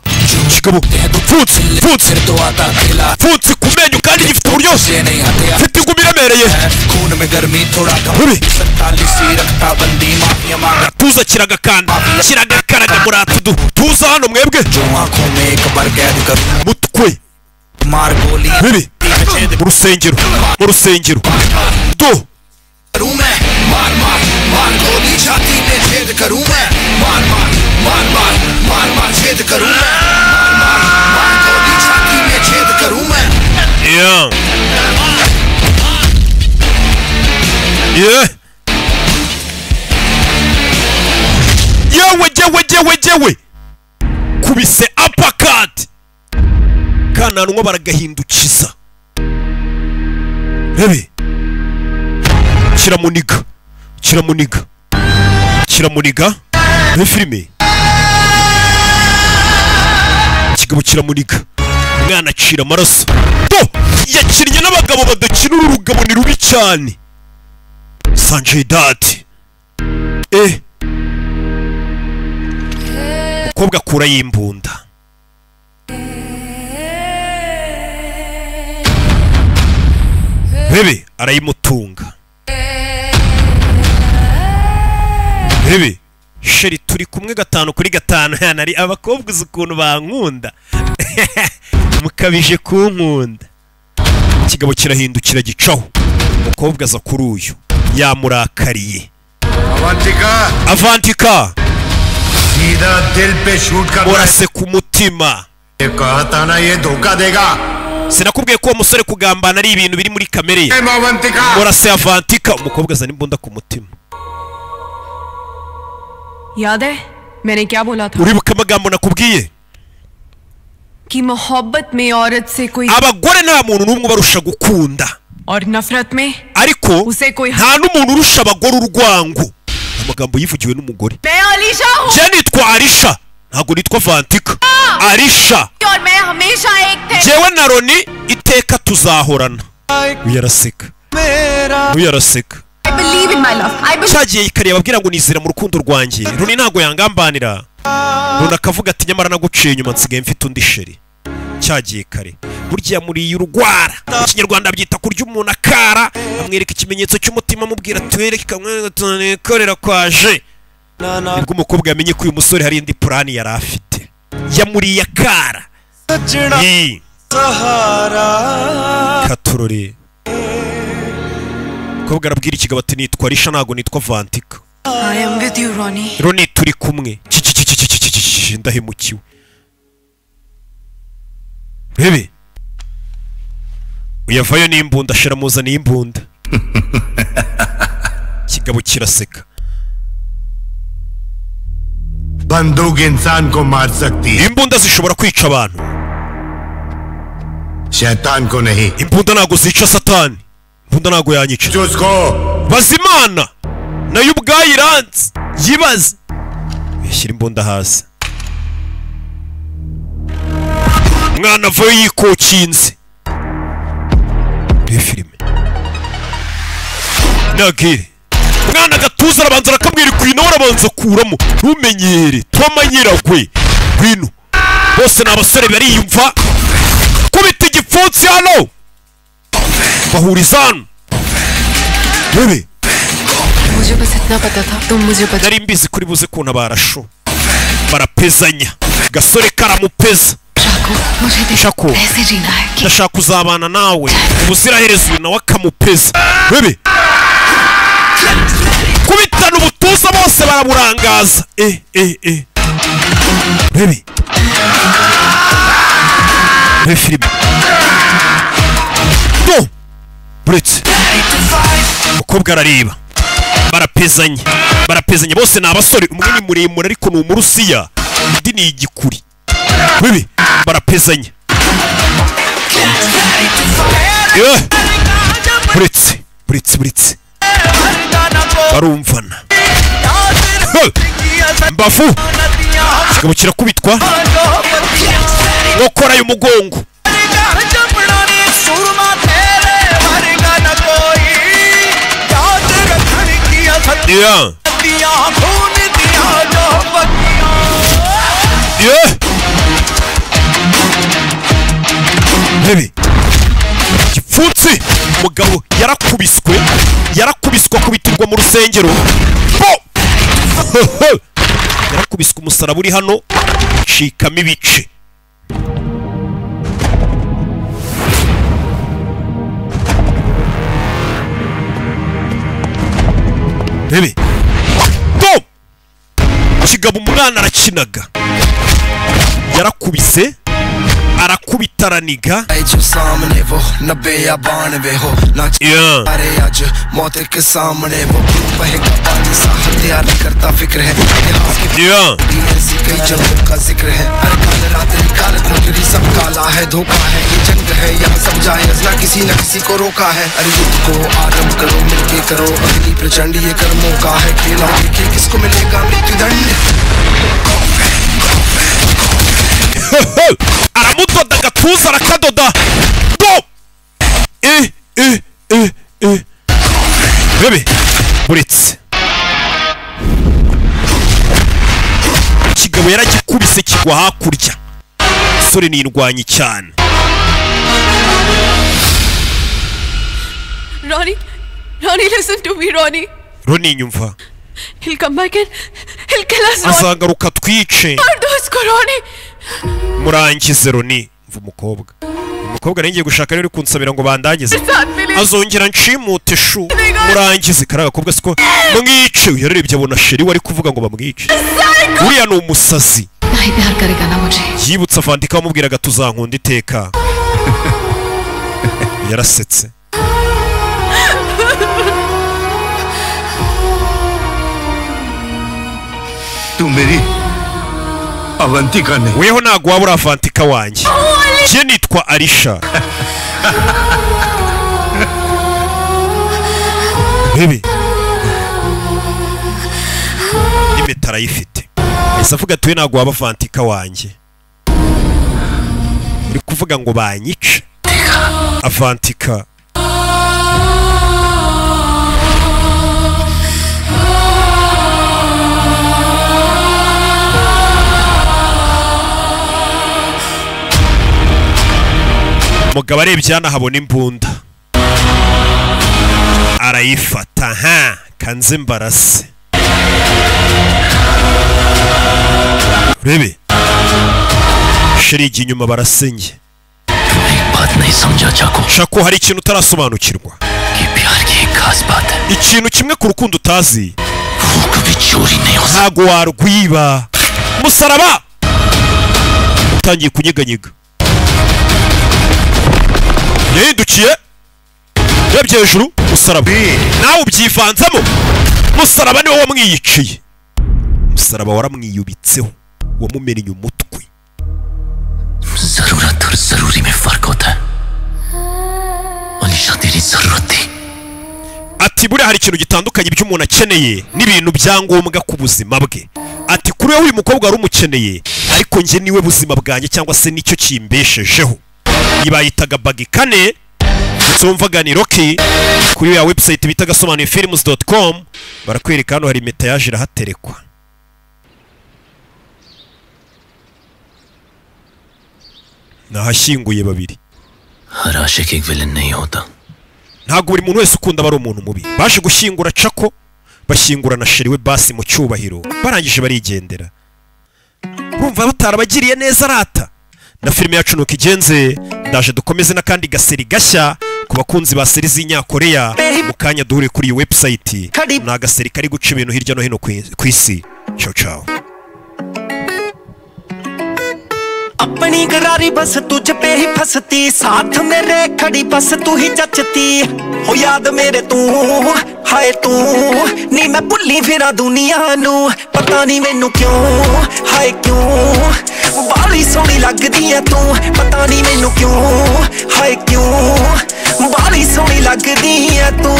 Kigabo pfutse pfutse pfutse ku menyo kandi gifite uburyoshye. Mfite ingumi iremereye. Tuza kiragakanda kiragakaraga muratudu. Tuza hano mwebwe. Mutwe. Bibi. Mu rusengero, mu rusengero. Do. Yeah. Yeah. Yewe yewe yewe yewe. Kubise uppercut. Kananwa baragahindukiza. Bebe. Kiramuniga. Kiramuniga. Kiramuniga. Ni filime. Kigabo kiramuniga. Umwana acira amaraso. Do! Yakinnye n'abagabo badakina uru rugabo ni rubi cyane. Sanjay Dutt. Umukobwa akura y'imbunda. Bebe arayimutunga. Bebe sheri turi kumwe 5 kuri 5 nari abakobwa uzi ukuntu bankunda. Mukabije kunkunda. Ikigabo kirahindukira gicaho. Umukobwa aza kuri uyu yamurakariye. Avantika. Avantika. Sida dil pe shoot kar. Urase ku mutima. Kaha tha na ye dhoka dega. Sinakubwiye ko uwo musore kugambana ari ibintu biri muri kamere ye. Urase Avantika. Umukobwa azana imbunda ku mutima. याद है मैंने क्या बोला था? Uribuka amagambo nakubwiye? कि मोहब्बत में औरत से कोई abagore nta muntu n'umwe barusha gukunda. और नफरत में ariko उसे कोई nta n'umuntu urusha abagore urwango. Amagambo yivugiwe n'umugore. मैं अलीशा हूँ. Je nitwa Arisha, ntabwo nitwa Vantika. Arisha. और मैं हमेशा एक थे. Jewe na Roni iteka tuzahorana. Uyu araseka. Uyu araseka. I believe in my love. I believe. Cyagiye ikareba abwira ngo nizera mu rukundo rwanjye. Roni ntago yangambanira. Roni akavuga ati nyamara naguciye inyuma nsigaye mfite undi sheri. Cyagiye kare. Burya muri y'urugwara. Mu Kinyarwanda byita kurya umuntu akara, amwereka ikimenyetso cy'umutima amubwira twereka korera kwaje. Nibwo umukobwa yamenye ko uyu musore hari indi plani yari afite. Yamuriye akara. Katurore. Umukobwa arabwira ikigabo ati nitwa Arisha ntago nitwa Vantika. I am with you, Ronnie. Ronnie turi kumwe. Ndahemukiwe. Bebe. Uyavayo n'imbunda ashira muzana imbunda. Kigabo kiraseka. Banduk insan ko maar sakti hai. Imbunda zishobora kwica abantu. Shaitan ko nahi. Imbunda ntago zica Satani. Imbunda ntago yanyica. Bazimana nayo ubwayo iranze yibaze. Yashyira imbunda hasi. Umwana avayo yikokinze. Ni filime. Nagire. Umwana gatuza arabanza arakabwira ikwino arabanza kuramo. Ntumenyere. Twamanyiragwe. Gwino. Bose ni abasore bariyumva. Kubita igipfunsi hano. Bahuriza hano. Bebe, मुझे बस इतना पता था तुम मुझे बचा nari mbizi kuri buze kuntabara shu. Barapezanya, gasore karamupeza. मुझे देख Shako, ऐसे जीना है कि ndashaka kuzabana nawe ubuziraherezo. Uyu nawe akamupeza. Bebe, kubitana ubutuza bose baraburangaza. Eh eh eh, bebe bebe, filime do buretse umukobwa arareba. Barapezanye, barapezanye, bose ni abasore. Umwe ni muremure ariko ni umurusiya, undi ni igikuri. Bebe, barapezanye. Yeah. Buretse buretse buretse, barumvana. Hey! Mbavu kigabo kirakubitwa nkokora y'umugongo. Yeah. Yeah. Baby. Igipfunsi umugabo yarakubiswe, yarakubiswe akubitirwa mu rusengero. Bo! Yarakubiswe, umusaraba uri hano ucikamo ibice. Baby. Bo! Kigabo umwana arakinaga, yarakubise, arakubita, araniga. जो सामने वो 90 या 92 हो ना Yeah. अरे आज मौत के सामने वो बहेगा पानी सा हथियार नहीं करता फिक्र है इतिहास की Yeah. ऐसी कई जंगों का जिक्र है। अरे काल रात्रि काल कोठरी सब काला है, धोखा है ये जंग है, यहाँ सब जायज ना किसी न किसी को रोका है। अरे युद्ध को आरंभ करो, मिलके करो अग्नि प्रचंड, ये कर्मों का है खेला, देखिए किसको मिलेगा मृत्युदंड। Aramudoda agatuza, arakadoda do e e e e. Bebe, buretse ikigabo yaragikubise kigwa hakurya. Sore ni indwanyi cyane. Ronnie, Ronnie, listen to me, Ronnie. Roni, nyumva. He'll come back and he'll kill us, Ronnie. Azagaruka twice. मार दो उसको, Ronnie. Murangize Roni. Mva umukobwa, umukobwa nari ngiye gushaka rero uri kunsabira ngo bandangize. साथ मिले Azongera nshimute shu, murangize kariya gakobwa siko mwice. Uyarebye abona chéri we ari kuvuga ngo bamwice, uriya ni umusazi. नहीं प्यार करेगा ना मुझे। Yibutse avandika wamubwiraga tuzankunda iteka. Yarasetse. तू मेरी अवंतिका नहीं। Weho ntabwo waba uri avantika wanjye, njye nitwa Arisha. Bebe, n'impeta arayifite. Ese avuga ati we ntabwo waba avantika wanjye, uri kuvuga ngo banyice avantika. Umugabo arebye hano ahabona imbunda, arayifata. Ha, kanze mbarase. Urebe chéri ijya inyuma barasenge. एक बात नहीं समझा चाको Shako, hari ikintu utarasobanukirwa, कि प्यार की एक खास बात है, ikintu kimwe ku rukundo utazi, वो कभी चोरी नहीं हो सकती। Ntago warwiba. Umusaraba utangiye kunyeganyega, yahindukiye urebye hejuru umusaraba nawe ubyivanzemo. Umusaraba niwo wamwiyiciye, umusaraba waramwiyubitseho, wamumennye umutwe. जरूरत और जरूरी में फर्क होता है। अलीशा तेरी जरूरत थी। Ati buriya hari ikintu gitandukanye ibyo umuntu akeneye n'ibintu bya ngombwa ku buzima bwe. Ati kuri wowe uyu mukobwa wari umukeneye, ariko njye niwe buzima bwanjye cyangwa se nicyo kimbeshejeho. Iyi bayitaga Bagi 4, ndetse wumvaga ni Rocky. Kuri ya website bita gasobanuyefilms.com barakwereka hano hari impeta yaje irahaterekwa. Nahashyinguye babiri. हर आशिक एक विलन नहीं होता। Ntabwo buri muntu wese ukunda aba ari umuntu mubi. Baje gushyingura Cako, bashyingura na chéri we basi mu cyubahiro, barangije barigendera. Bumva batarabagiriye neza rata. Na filime yacu nuko igenze, ndaje dukomeze n'akandi gaseri gashya ku bakunzi ba seri z'Inyakoreya. Mu kanya duhure kuri iyi website, ni agaseri kari guca ibintu hirya no hino ku isi. Ciao ciao. अपनी करारी बस तुझ पे ही फंसती, साथ मेरे खड़ी बस तू ही जचती, हो याद मेरे तू हाय तू नी मैं भुल्ली फिरा दुनिया नू, पता नहीं मैनू क्यों हाय क्यों बाली सोहनी लगदी है तू, पता नहीं मैनू क्यों हाय क्यों बाली सोहनी लगदी है तू।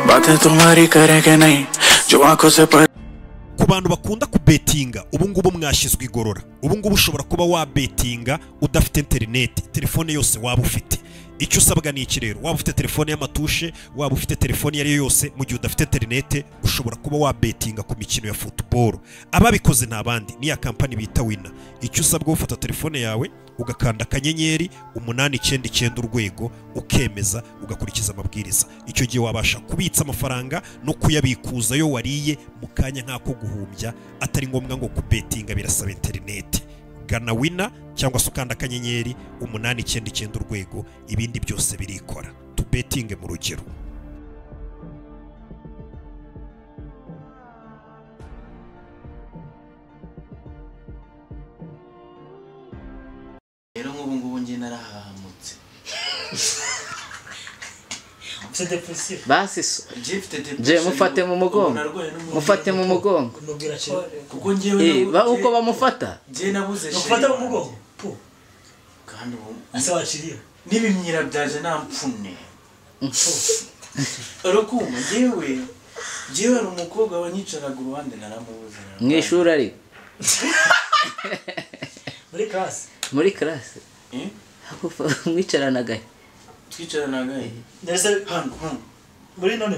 बातें तुम्हारी करेंगे नहीं जो आंखों से पर Ku bantu bakunda kubetinga, ubu ngubu mwashyizwe igorora. Ubu ngubu ushobora kuba wabetinga udafite internet, telefone yose waba ufite. Icyo usabwa ni iki rero? Waba ufite telefone y'amatushe, waba ufite telefone iyo ari yo yose, mu gihe udafite internet ushobora kuba wabetinga ku mikino ya football. Ababikoze nta bandi, ni ya kampani bita Wina. Icyo usabwa, ufata telefone yawe ugakanda akanyenyeri 899 urwego, ukemeza, ugakurikiza amabwiriza. Icyo gihe wabasha kubitsa amafaranga no kuyabikuza yo wariye mu kanya nk'ako guhumbya, atari ngombwa ngo kubetinga birasaba internet. Gana Wina cyangwa se ukanda akanyenyeri 899 urwego, ibindi byose birikora. Tubetinge mu rugero. Rero nk'ubu ngubu njye narahahamutse. Basi je mufate mu mugongo, mufate mu mugongo. Kuko njyewe uko bamufata njye nabuze mufata mu mugongo pu kandi ubu ase waciriye n'ibimyira byaje nampfune. Urukuma njyewe hari umukobwa wanyicaraga uruhande naramubuze mu ishuri ariko muri class, muri class mwicaranaga twicaranaga ndetse hano muri none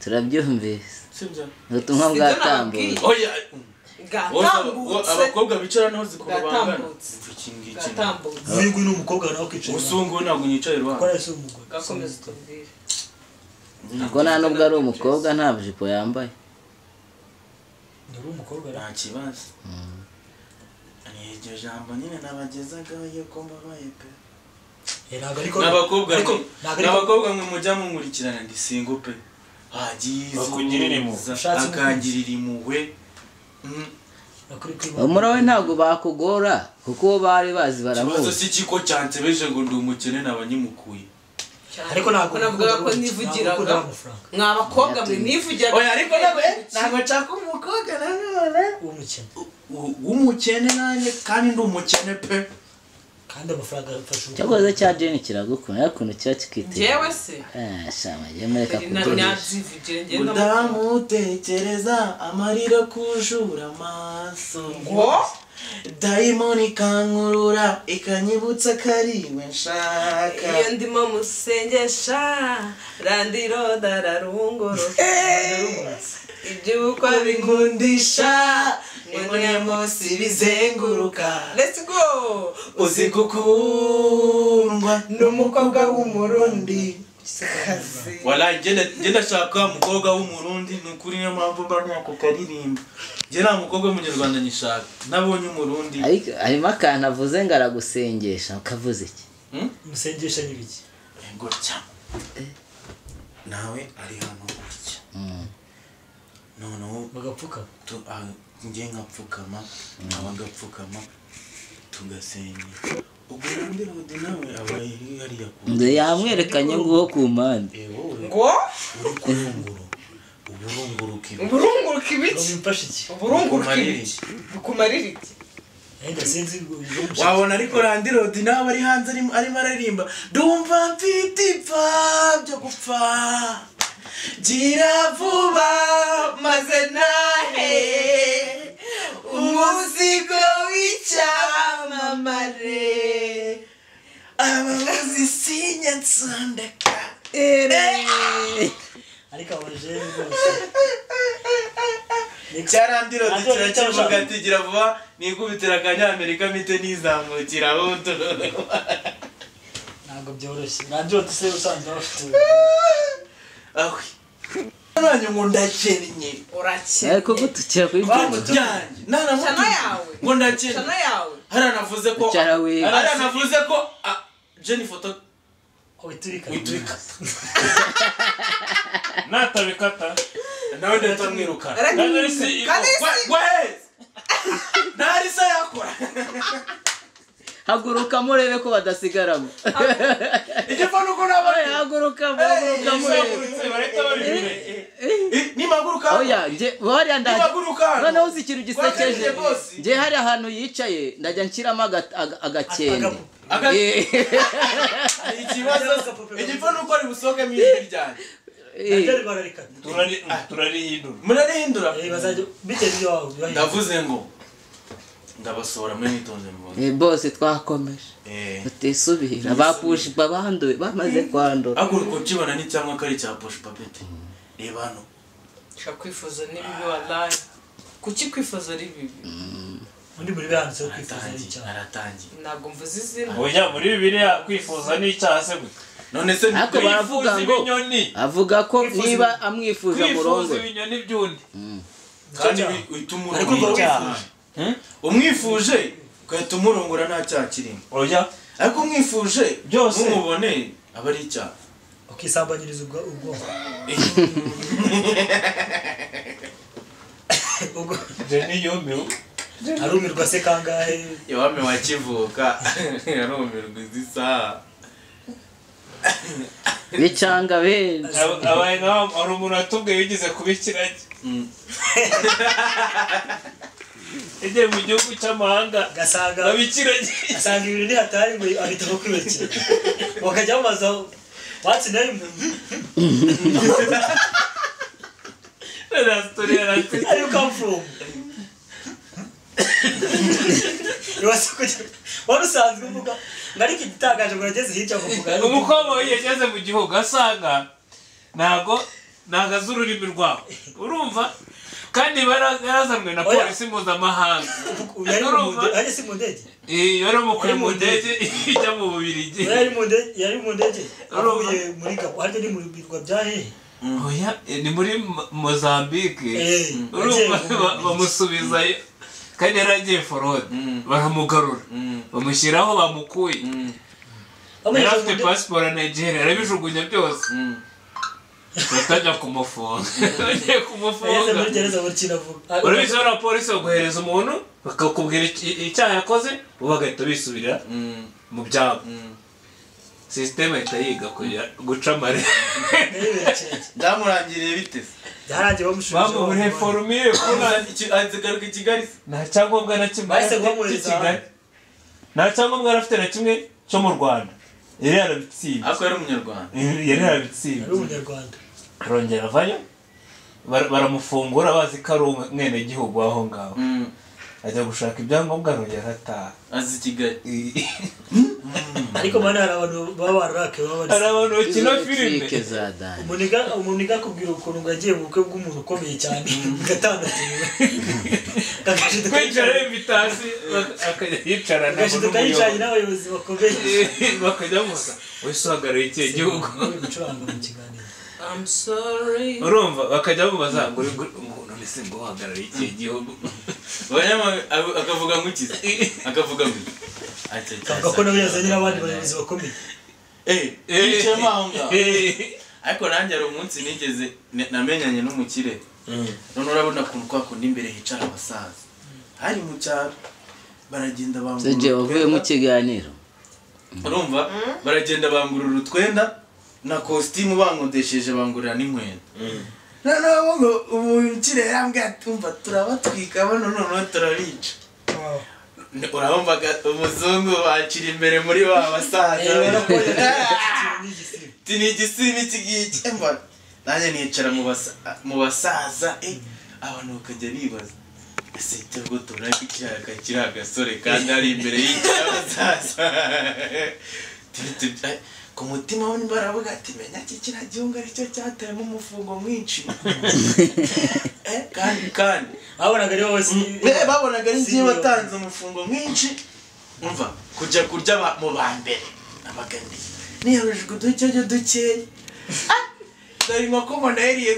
turabyumvise sibyo ubutumwa bwatambutse. Oya abakobwa bicara naho zikurubangana iki ngiki uyu nguyu ni umukobwa nawe kwicara usungu ntabwo nyicaye iruhande kora ese umugore gakomeza tubwire ubwo nta nubwo ari umukobwa nta jipo yambaye ni umukobwa nta kibazo. Iryo jambo nyine nabagezagaho yuko mbabaye pe. N'abakobwa mwe mujya munkurikirana ndi single pe. Hagize akangirira impuhwe. Umura we ntabwo bakugora kuko uwo bari bazi baramuzi. Ikibazo si kiko cyansebeje ngo ndi umukene nabanyimukuye. Ariko ntabwo navuga ko nivugiraga mwa bakobwa mwe nivugiraga. Oya ariko ntabwo nshaka umukobwa nanone w'umukene. W'umukene nanjye kandi ndi umukene pe. Kandi amafaranga afasha urugo. Cyakoze cya Jane kiragukunda ariko cya kikite. Jewe se shama yemereka kuduhisha. Ndamutekereza amarira kujura amaso. Ngo dayimoni ikankurura ikanyibutsa kariwe nshaka. Iyo ndimo musengesha randiro dararungoro. Iby'ubukwe binkundisha ngo munsi bizenguruka. Let's go. Uzi gukundwa n'umukobwa w'umurundi. Wala njye ndashaka umukobwa w'umurundi, ni ukuri niyo mpamvu mba ntako karirimba. Njye nta mukobwa w'umunyarwanda nyishaka, nabonye umurundi. Ariko harimo akantu avuze ngo aragusengesha, ukavuze iki? Musengesha ni biki? Gutya nawe ari hano gutya. Noneho bagapfuka njye nkapfukama, abagapfukama tugasenga. Ubwo undi rodi nawe aba hariya ku yamwerekanye nguwo ku mpande ngo uri kurunguru uburunguruka ibi uburunguruka ibiki uburunguruka ibiki bikumarira iki? Wabona ariko Randy Rodi nawe ari hanze arimo aririmba ndumva mfite ipfa byo gupfa gira vuba maze nahe umuzigo w'icyamamare ababuzi sinya nsandeka. Ariko abajene rwose Cyarandiro kirakivuga ati gira vuba nikubitira akanyamerika mite nizamukira aho. Ntabwo byoroshye. Nabyo se usanzwe bafite. Awe. Nanjye ngo ndakennye. Urakennye. Ariko gutukira kuri Nana yawe. Ngo ndakennye. Chana yawe. Haranavuze ko haranavuze ko Jenny foto witurika. Witurika. Natabikata. Nawe ndatamwirukana. Nari se yakora. Haguruka murebe ko badasigaramo. Igipfa nuko nabaye. Haguruka haguruka murebe. Nimaguruka. Oya, nje hariya ndajya. Noneho uzi ikintu gisekeje. Nje hari ahantu yicaye ndajya nshyiramo agakende. Ikibazo igipfa nuko ari busoke mu ijwi ryanjye. Turarihindura. Murarihindura? Bazajya biteze ibyo wawe. Ndavuze ngo ndabasohora muri nitonze mubona. Bose twakomeje. Tutisubira ba push babanduye bamaze kwandura. Haguruka ukibona ni cyangwa kari cya push papete. Reba hano. Shaka kwifuza ni bibi wallahi. Kuki kwifuza ari bibi? Undi muri banditse kwifuza ari icyaha. Aratangiye. Ntabwo mvuze izina. Oya muri Bibiliya kwifuza ni icyaha se gute? None se ariko baravuga ngo avuga ko niba amwifuza murongo. Kwifuza ibinyoni by'undi. Kandi uhita umurongora. Umwifuje ugahita umurongora nta cyaha kirimo. Oya. Ariko umwifuje byose mumubone aba ari icyaha. Ukisambanyiriza ubwonko. Ubwo Jenny yumiwe. Arumirwa se kangahe? Yawame wakivuka arumirwa izi saha. Bicanga benshi. Abaye nka ari umuntu atubwiye wigeze kuba ikiragi. Ege mu gihugu cy'amahanga gasanga abikiragi. Asanga ibintu ni hatari ngo ahita kwibakira. Bakajya bamaza what's name? That's story. Where you come from? Wari usanzwe uvuga ngo ariko igitangaje ngo yageze hirya kuvuga. Umukobwa yageze mu gihugu asanga ntago azi ururimi rwabo. Urumva? Kandi yarazanwe na polisi mpuzamahanga. Yari si mu ndege? Yari umukuye mu ndege ijya mu Bubiligi. Yari mu ndege avuye muri Gabon, harya ni mu birwa bya hehe? Oya, ni muri Mozambique. Urumva bamusubizayo. Kandi yaragiye forode baramugarura bamushyiraho bamukuye. Yari afite pasiporo ya Nigeria arabijugunya byose. Batajya kumufunga. Bagiye kumufunga. Urabizi bariya polisi baguhereza umuntu bakakubwira icyaha yakoze bo bagahita bisubira mu byabo. Sisiteme ihita yiga guca amare. Byamurangiriye bite se? Byarangiye bamushubije. Bamuhe forumire azagaruka i Kigali. Nta cyangombwa na kimwe. Bahise bamuhereza. Nta cyangombwa yari afite na kimwe cyo mu Rwanda. Yari yarabitsinze. Ariko yari umunyarwanda. Yari yarabitsinze. Yari umunyarwanda. Arongera avayo baramufungura bazi ko ari umwenegihugu aho ngaho. Ajya gushaka ibyangombwa arongera arataha. Azi Kigali. Ariko mana hari abantu baba bararake baba bari. Hari abantu bakina filime. Umuniga akubwira ukuntu ngo yagiye mu bukwe bw'umuntu ukomeye cyane gatandatu. Kwicara invitation akajya yicarana n'abayobozi n'abayobozi bakomeye. Bakajya musa wese uhagarariye ikihe gihugu. Gucuranga mu kiganiro. I'm sorry. Urumva bakajya bamubaza ngo none se ngo uhagarariye ikihe gihugu. Akavuga ngo iki? Akavuga ngo Akavuga ko nawe yazanye n'abandi bayobozi bakomeye. Yicayemo aho ngaho. Ariko nanjye hari umunsi nigeze namenyanye n'umukire. None urabona ukuntu kwa kundi imbere hicara abasaza. Hari mu cyaro baragenda bangurura. Seje wavuye mu kiganiro. Urumva baragenda bangurura utwenda na costume bankodesheje bangurira n'inkweto. Noneho ngo umukire yarambwiye ati umva turabatwika bano noneho turabica. Urabumva umuzungu bakira imbere muri ba basaza. Ti ni igisibi iki ngiki mba nanjye nicara mu basaza abantu bakajya bibaza ese cyangwa tubona ko kiri agasore kandi ari imbere y'abasaza. Ku mutima we baravuga ati menya iki kiriya gihugu aricyo cyateyemo umufungo mwinshi. Kandi babonaga ari wowe, babonaga ari njye watanze umufungo mwinshi. Umva kujya kurya mu ba mbere nabaga ndi niyarujwe uduke dukeya. Dore inkoko mbona yariye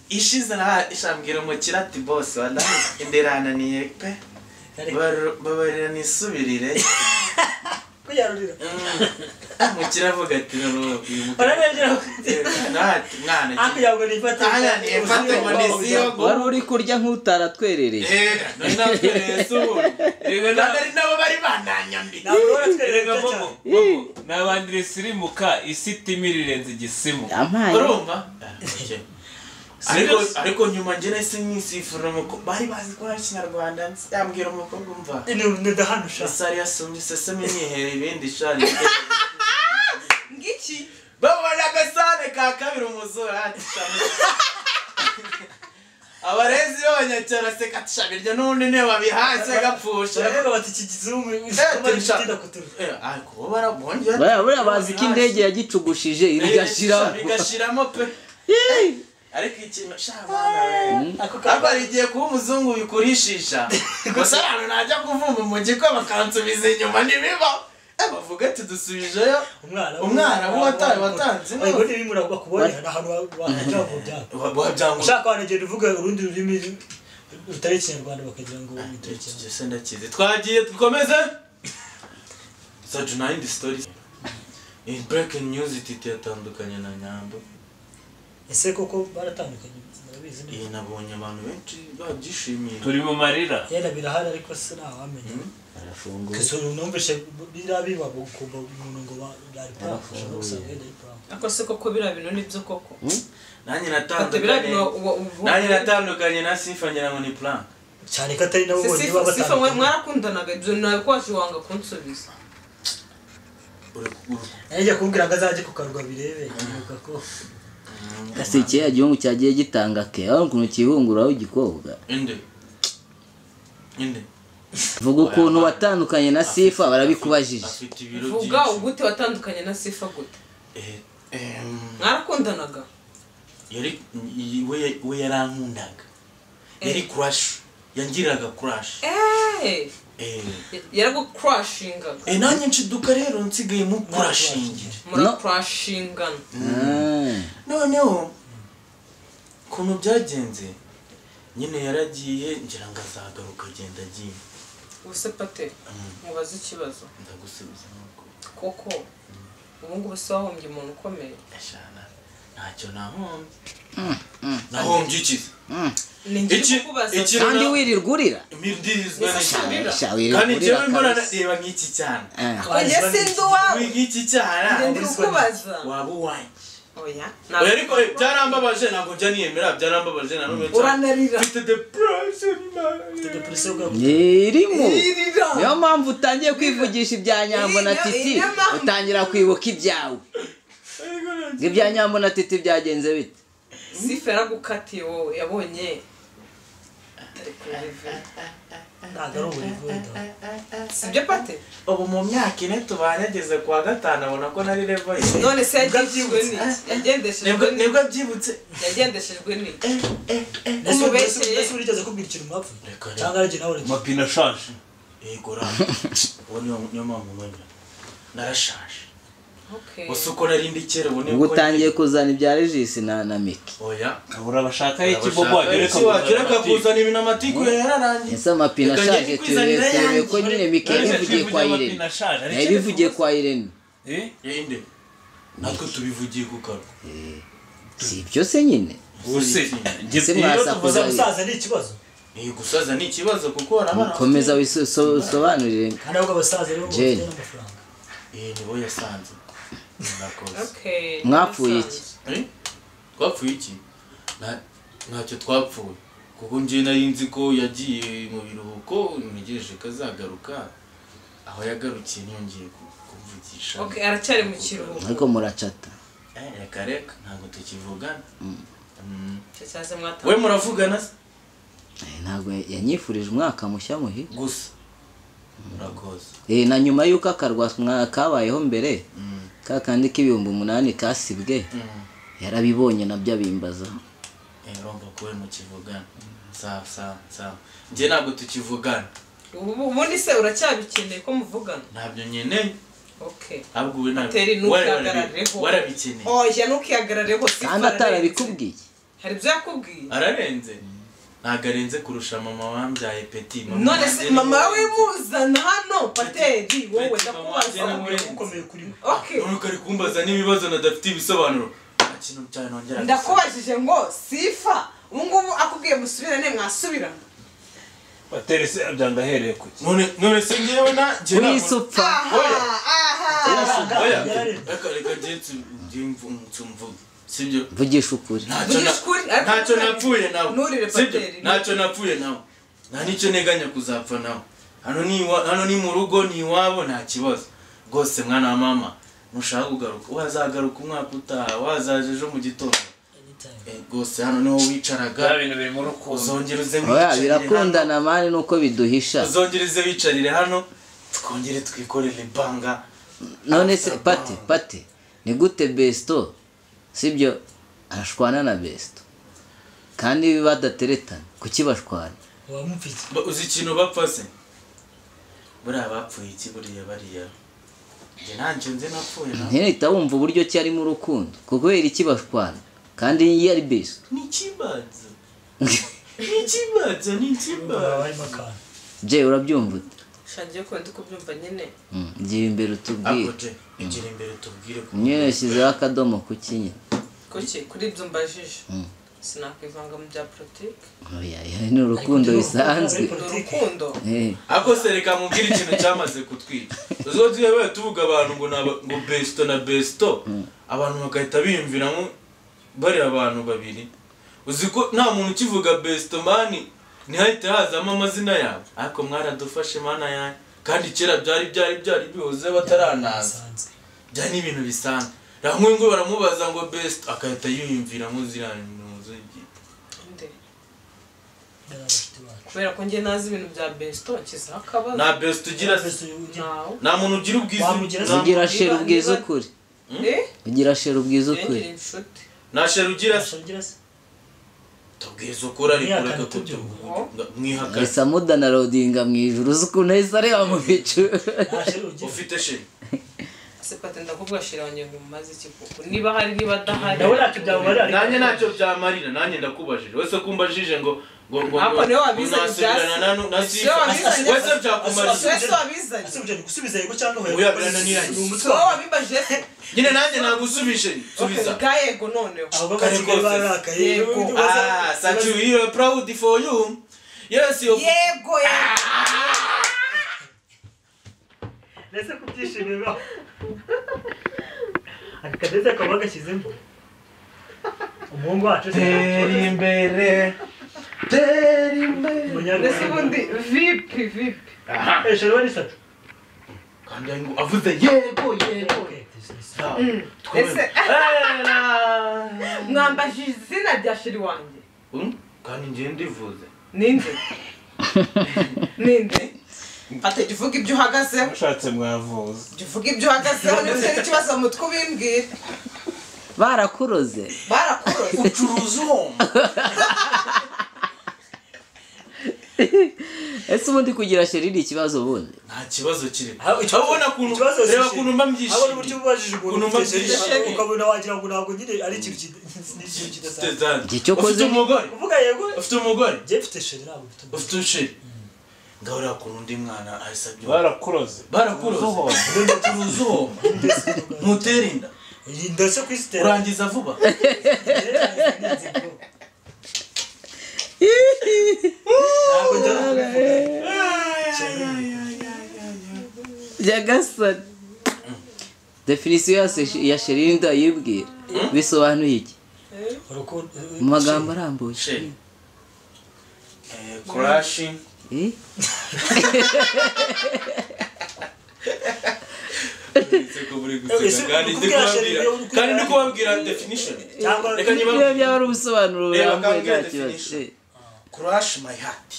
ishize ishambwira umukire ati boss wallahi inderananiye pe, babarira nisubirire kuyarurira. Umukire avuga ati uyu mwana wari uri kurya nk'utaratwerereye. Kandi nabo bari bananyambitse. Nabandire sirimuka isi itimirirenze igisimu. Urumva? Ariko nyuma njye nahise nyisifura bari bazi ko ari Ikinyarwanda, yambwira umukobwa umva ndahanusha isari yasumye iseseme nihera ibindi shari ngiki babona agasane ka kabiri umuzura ati abarezi b'abanyacyaro seka ati shabirya n'ubundi niyo babihase gapfusha. Baravuga bati iki kizungu ariko bo barabongera buriya bazi ko indege yagicugushije igashiramo pe. Ariko ikintu shabana we ari igiye kuba umuzungu bikurishisha gusa ahantu najya kuvumba mu giko bakansubiza inyuma ntibiba bavuga ati dusubijeyo umwana wataye watanze. Ubwo ntibimura bakubonera ahantu wabyanga ushaka wanagenda uvuga urundi rurimi rutari Ikinyarwanda bakagira ngo witokere. Se ndakize twagiye dukomeze Saju na indi story in breaking news Titi yatandukanye na Nyambo. Ese koko baratandukanye murabizi neza? Nabonye abantu benshi babyishimiye. Turi mu marira. Yenda birahari ariko sinawamenya. Arafunguye. Kese numvise birabiba kumva umuntu ngo bari prank ushobora gusanga yenda ari prank. Ako se koko bira bintu nibyo koko. Nanjye natandukanye. Nanjye natandukanye na Sifa ngira ngo ni prank. Cyane ko atari nabo bonyine baba batandukanye. Sifa mwe mwarakundanaga ibyo nabikwaje wanga kunsubiza. Najya kumbwira ngo azajye kukarwa birebe nyibuka ko Kasi kiriya gihugu cyagiye gitanga ke aho ukuntu kihunguraho igikobwa. Inde inde vuga ukuntu watandukanye na Sifa barabikubajije. Vuga ugute watandukanye na Sifa gute? Mwarakundanaga? Yari we yarankundaga. Yari crush, yangiraga crush. Yaragucrushingaga. Nanjye nshiduka rero nsigaye mu crushingira. Muracrushingana. Noneho ukuntu byagenze nyine yaragiye ngira ngo azagaruka agenda agiye. Ubuse Pate mubaze ikibazo. Ndagusubiza nuko. Koko ubu ngubu se wahombye umuntu ukomeye? Ashana ntacyo nahombye. Nahombye iki? Iki kandi wirirwa urira. Kandi njyewe mbona reba nk'iki cyane. Oya sindi uwawe. Nk'iki cyane. Ndi kukubaza. Waba uwanjye. Oya. Ariko byarambabaje ntabwo njya niyemera byarambabaje na none. Uranarira. Mfite depression man. Mfite depression bwa. Irimo. Niyo mpamvu utangiye kwivugisha ibya Nyambo na Titi utangira kwibuka ibyawe. Ibya Nyambo na Titi byagenze bite? Sifa yaragukatiye wowe yabonye atari kuri ntabwo ari uburevu. Sibyo Pate? Ubu mu myaka ine tubanye ageze kuwa gatanu abona ko nari level ye. None se yagendeshejwe n'iki? Yagendeshejwe nibwo byibutse. Yagendeshejwe n'iki? Ese urigeze kubwira ikintu mwapfuye? Cyangwa ari jye nawe uretse? Mapine ashaje. Yego ra. Ubu niyo mpamvu mbona narashaje. Okay. Uko narindi kera ubu ubwo utangiye kuzana ibya Regis na Miki. Oya. Urabashaka iki bobo wagereka kuzana ibintu amatiku yararangiye. Ese amapine ashaje turebe ko nyine Miki yabivugiye kwa Irene. Yabivugiye kwa Irene. Inde. Natwe tubivugiye ku karwa. Si ibyo se nyine. Use ngeze mwasakuza gusaza ni ikibazo. Gusaza ni ikibazo kuko arabana. Komeza wisobanurire. Kandi ahubwo abasaza rero bafite n'amafaranga. Nibo yasanze. Okay. Mwapfuye iki? Twapfuye iki? Ntacyo twapfuye. Kuko nje nari nzi ko yagiye mu biruhuko ntegereje kazagaruka. Aho yagarukiye ntiyongeye kumvugisha. Okay, aracyari mu kiruhuko. Ariko muracata. Reka reka ntabwo tukivugana. Cyaze mwata. We muravugana se? Ntabwo yanyifurije umwaka mushya muhi. Gusa. Murakoze. Na nyuma yuko akarwa kabayeho mbere. Ka kandi k'8,000 kasibwe. Yarabibonye nabyo abimbaza. Urumva ko we mukivugana. Sawa sawa sawa. Njye ntabwo tukivugana. Ubundi se uracyabikeneye ko muvugana? Ntabyo nkeneye. Okay. Ahubwo we ntabwo warabikeneye. Oya ntukihagarare hose. Kandi atarabikubwiye. Hari ibyo yakubwiye? Ararenze. Ntabwo arenze kurusha mama wambyaye Peti. None se mama we muzana hano Pateri wowe ndakubaza. Okay. None ukari kumbaza n'ibibazo nadafite ibisobanuro. Kintu cyane nongera. Ndakubajije ngo sifa ubu ngubu akubwiye musubirane mwasubirana. Pateri se abyanga ahereye kuki? None se ngewe na Wisupfa. Oya. Oya. Reka mvuge. Sibyo? Vugisha ukuri. Ntacyo napfuye nawe. Sibyo? Ntacyo napfuye nawe. Nta nicyo nteganya kuzapfa nawe. Hano ni mu rugo ni iwabo nta kibazo. Rwose mwana wa mama nushaka kugaruka wazagaruka umwaka utaha wazaje ejo mu gitondo. Rwose hano niho wicaraga. Uzongera uze wicarire. Birakundana mani nuko biduhisha. Uzongera uze wicarire hano twongere twikorere banga. None se Pate ni gute besto? Sibyo arashwana na besto. Kandi badateretana kuki bashwana? Uzi ikintu bapfa se? Buriya bapfuye iki buriya bariya? Njye nanjye nze napfuye nawe. Ntirita wumva uburyo ki ari mu rukundo kubera iki bashwana kandi iyo ari besto. Ni ikibazo. Ni ikibazo. Je urabyumva ute? Shangiye ko ndi kubyumva nyine. Gira imbere utubwire. Ako je, gira imbere utubwire ko. Nyine shyizeho akadomo kuki nyine. Kuki kuri ibyo mbajije. Sinakwivanga mu bya politiki. Oya, ni urukundo bisanzwe. Urukundo. Ako se reka mubwire ikintu cyamaze kutwica. Uzo tuye tuvuga abantu ngo ngo besto na besto, abantu bagahita biyumviramo bari abantu babiri. Uzi ko nta muntu ukivuga besto mani ntihahite hazamo amazina yabo. Ariko mwaradufashe mana yanjye. Kandi kera byari bihoze bataranaza. Byari n'ibintu bisanzwe. Ramwe ngo baramubaza ngo best akahita yiyumviramo zira nde. Kubera ko nge nazi ibintu bya besto nkiza akabazo. Na best ugira nta muntu ugira ubwiza. Ugira shera ubwiza ukuri. Ugira shera ubwiza ukuri. Na shera ugira tubwiza ukuri ariko reka kutuvuga mwihakana. Esa muda na loadinga mu ijuru ukuntu ahise areba mu bicu. Ufite shera. Se Pate ndakubwa shera wanjye ngo mumaze iki koko niba hari niba adahari. Nawe ntacyo byamarira. Nanjye ntacyo byamarira nanjye ndakubajije. Wese kumbajije ngo Ako niwe wabizanye na sifa. Wese byakumarira. Wese wabizanye. Asubije gusubiza yego cyangwa hoya. Oya birananiranye. Wowe wabimbajije. Nyine nanjye nagusubije. Subiza. Ka yego noneho. Yego. Ah, Sachu, we are proud for you. Yes, you. Yego. Nese kubyishimira. Akadeze kaba gashyizemo. Umuhungu wacu tera imbere. Tera imbere. Nese ubundi vipi. Sheri ni Sachu. Kandi ngo avuze yego. Ese mwambajije izina rya sheri wanjye. Kandi ngiye ndivuze. Ninde? Ninde? Ate jivuga ibyo uhagazeho. Ushatse mwavuze. Jivuga ibyo uhagazeho niba ufite ikibazo mu mutwe ubimbwire. Barakuroze. Ucuruza uhomba. Ese ubundi kugira sheri ni ikibazo ubundi? Nta kibazo kirimo. Abona kuntu reba kuntu mba mbyishimiye. Abona uburyo ubajije umuntu ufite sheri ukabona wagira ngo ntabwo nyine ari ikintu kidasanzwe. Ufite umugore? Uvuga yego. Ufite umugore? Njye mfite sheri ntabwo mfite umugore. Ufite sheri. Ngahora kuntu undi mwana ahise Barakuroze. Ucuruza uhomba. Ntutera inda. Inda se kwisitera. Urangiza vuba. Nyagasani. Definisiyo ya sheri ndayibwira. Bisobanuye iki? Mu magambo arambuye. Sheri. Crushing. Kandi ndi kubabwira definition. Reka niba byaba ari ubusobanuro burambuye nta kibazo. Crush my heart.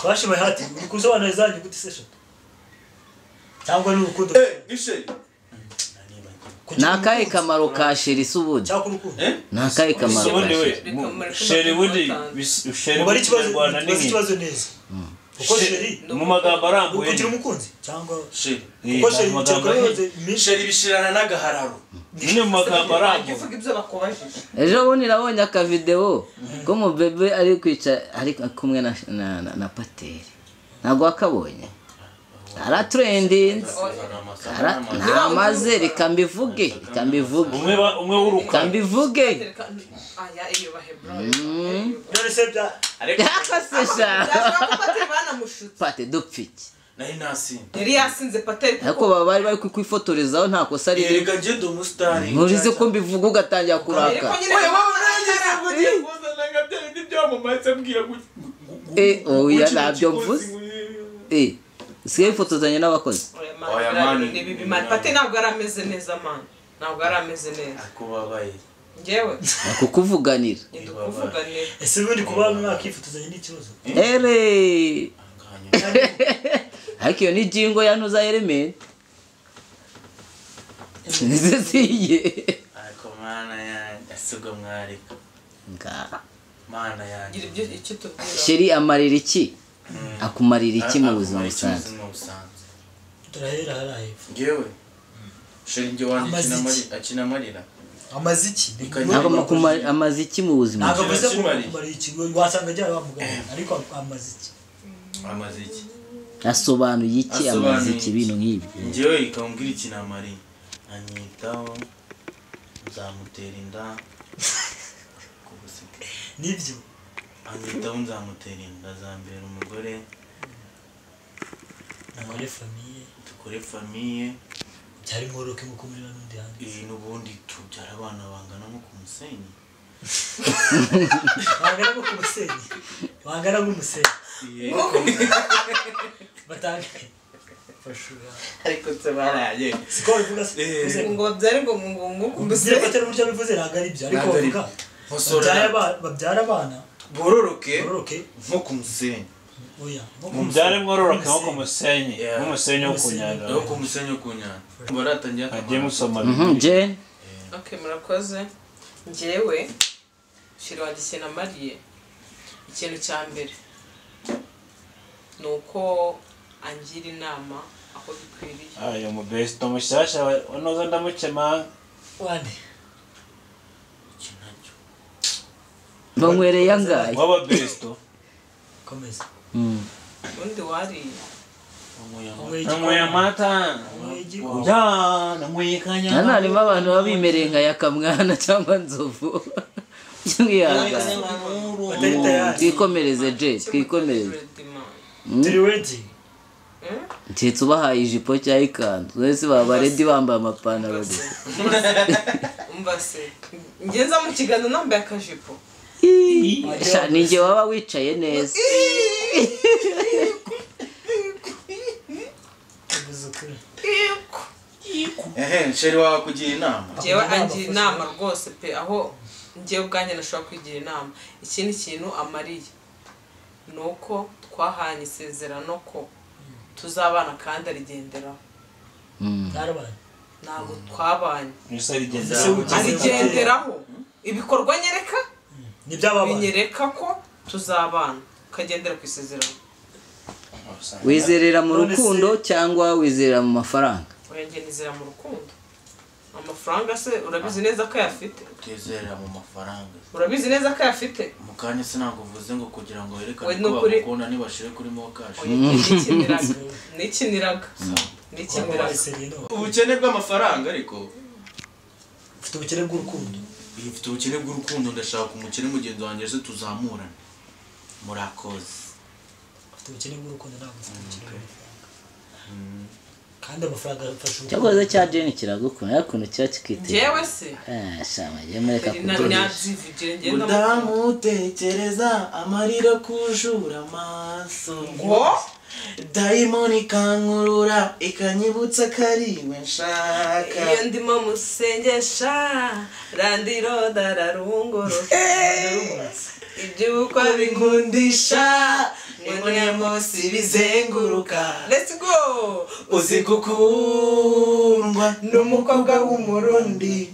Crush my heart. Uri kusobanura zanyu gute se? Cyangwa ni urukundo? Ni sheri. Ni akahe kamaro ka chéri se ubundi? Ni akahe kamaro ka chéri? Chéri bundi chéri mu Kinyarwanda ni ikibazo neza. Kuko chéri mu magambo arambuye kugira umukunzi cyangwa chéri kuko chéri chéri bishirana n'agahararo nyine mu magambo arambuye. Ejo bundi nabonye akavideo ko mu bebe ari kwica ari kumwe na Pateri, ntabwo wakabonye? Aratrendinze ntamaze, reka mbivuge, reka mbivuge, umwe w'uruka reka mbivuge. Pate dupfiki nari nasinze, yari yasinze Pateri, ariko baba bari bari kwifotorezaho nta kosa riri. Reka ngende umusitari nturize ko mbivuga ugatangira kuraka. Oya ntabyo mvuze. Usigaye wifotozanya n'abakozi. Oya mani Pate ntabwo ari ameze neza man, ntabwo ari ameze neza. Akubabaye ngewe kukuvuganira. Ese ubundi kuba mwakifotozanya ni ikibazo? Ere ariko iyo ni jingo ya ntuza element niziye. Ariko mana yanjye asuga mwareka nga mana yanjye gira ibyo icyo tubwira. Chéri amarira iki? Akumarira iki mu buzima busanzwe? Turahera haraye. Ngewe chéri nge wanjye akina amarira amaziki ntabwo amaziki mu buzima ntabwo avuze ko akumarira iki, wasanga ajya bamugana ariko amaziki amaziki asobanuye iki? Amaziki ibintu nk'ibi ngewe ikambwira iki namari anyitaho nzamutera inda nibyo anyitaho nzamutera inda azambera umugore dukore famille dukore famille byari mworoke nkuko muri n'undi handi iyi n'ubundi tubyara abana bangana nko ku musenyi bangana nko ku musenyi bangana nk'umusenyi batanga fashura ariko se baraye siko bivuga se ngo babyare ngo ngo ku musenyi batari buryo bivuze ntabwo ari ibyo ariko bavuga babyara abana bororoke nko ku musenyi. Oya mubyare mwororoke nko ku musenyi nk'umusenyi wo ku nyanja wo ku musenyi wo ku nyanja baratangira agiye musoma. Jane okay murakoze. Njyewe chéri wanjye ikintu amariye ikintu cya mbere ni uko angira inama aho bikwiriye. Ayo mu best mushyashya wanoza ndamukema wane banywereye angahe waba besto komeza undi wari nanyweye amata nanyweye kanya. Hano harimo abantu baba bimereye nka Yakamwana cyangwa Nzovu. Twikomereze je, twikomereze. Turi ready. Ntetse ubahaye ijipo cyangwa ikanzu wese baba ready bambaye amapantaro gusa. Umva se ngenza mu kiganiro nambaye akajipo. Ninjye waba wicaye neza. Chéri wawe kugira inama. Njyewe angira inama rwose pe, aho njyewe ubwanjye nashobora kwigira inama. Ikindi kintu amariye ni uko twahanye isezerano ko tuzabana kandi arigenderaho. Ntabwo twabanye arigenderaho ibikorwa nyereka binyereka ko tuzabana ukagendera ku isezerano. Wizerera mu rukundo cyangwa wizerera mu mafaranga? Oya nizera mu rukundo. Amafaranga se urabizi neza ko ayafite? Utizerera mu mafaranga. Urabizi neza ko ayafite? Mu kanya sinakuvuze ngo kugira ngo werekane ko bagukunda nibashire kuri mokash. Nikiniraga. Nikiniraga. Ubukene bw'amafaranga ariko ufite ubukene bw'urukundo. Ufite ubukene bw'urukundo ndashaka umukene mugenzi wanjye se tuzamurane. Murakoze. Ufite ubukene bw'urukundo ntabwo ufite ubukene bw'amafaranga. Kandi amafaranga afasha urukundo. Cyakoze cya Jane kiragukunda yakuntu kiba kikitera. Jewe se? Shama yemereka kudurisha. Ndamutekereza amarira kujura amaso. Ngo dayimoni kankurura ikanyibutsa kariwe nshaka. Iyo ndimo musengesha randiro dararungoro. Iby'ubukwe binkundisha ni munsi bizenguruka. Let's go. Uzi gukundwa n'umukobwa w'umurundi.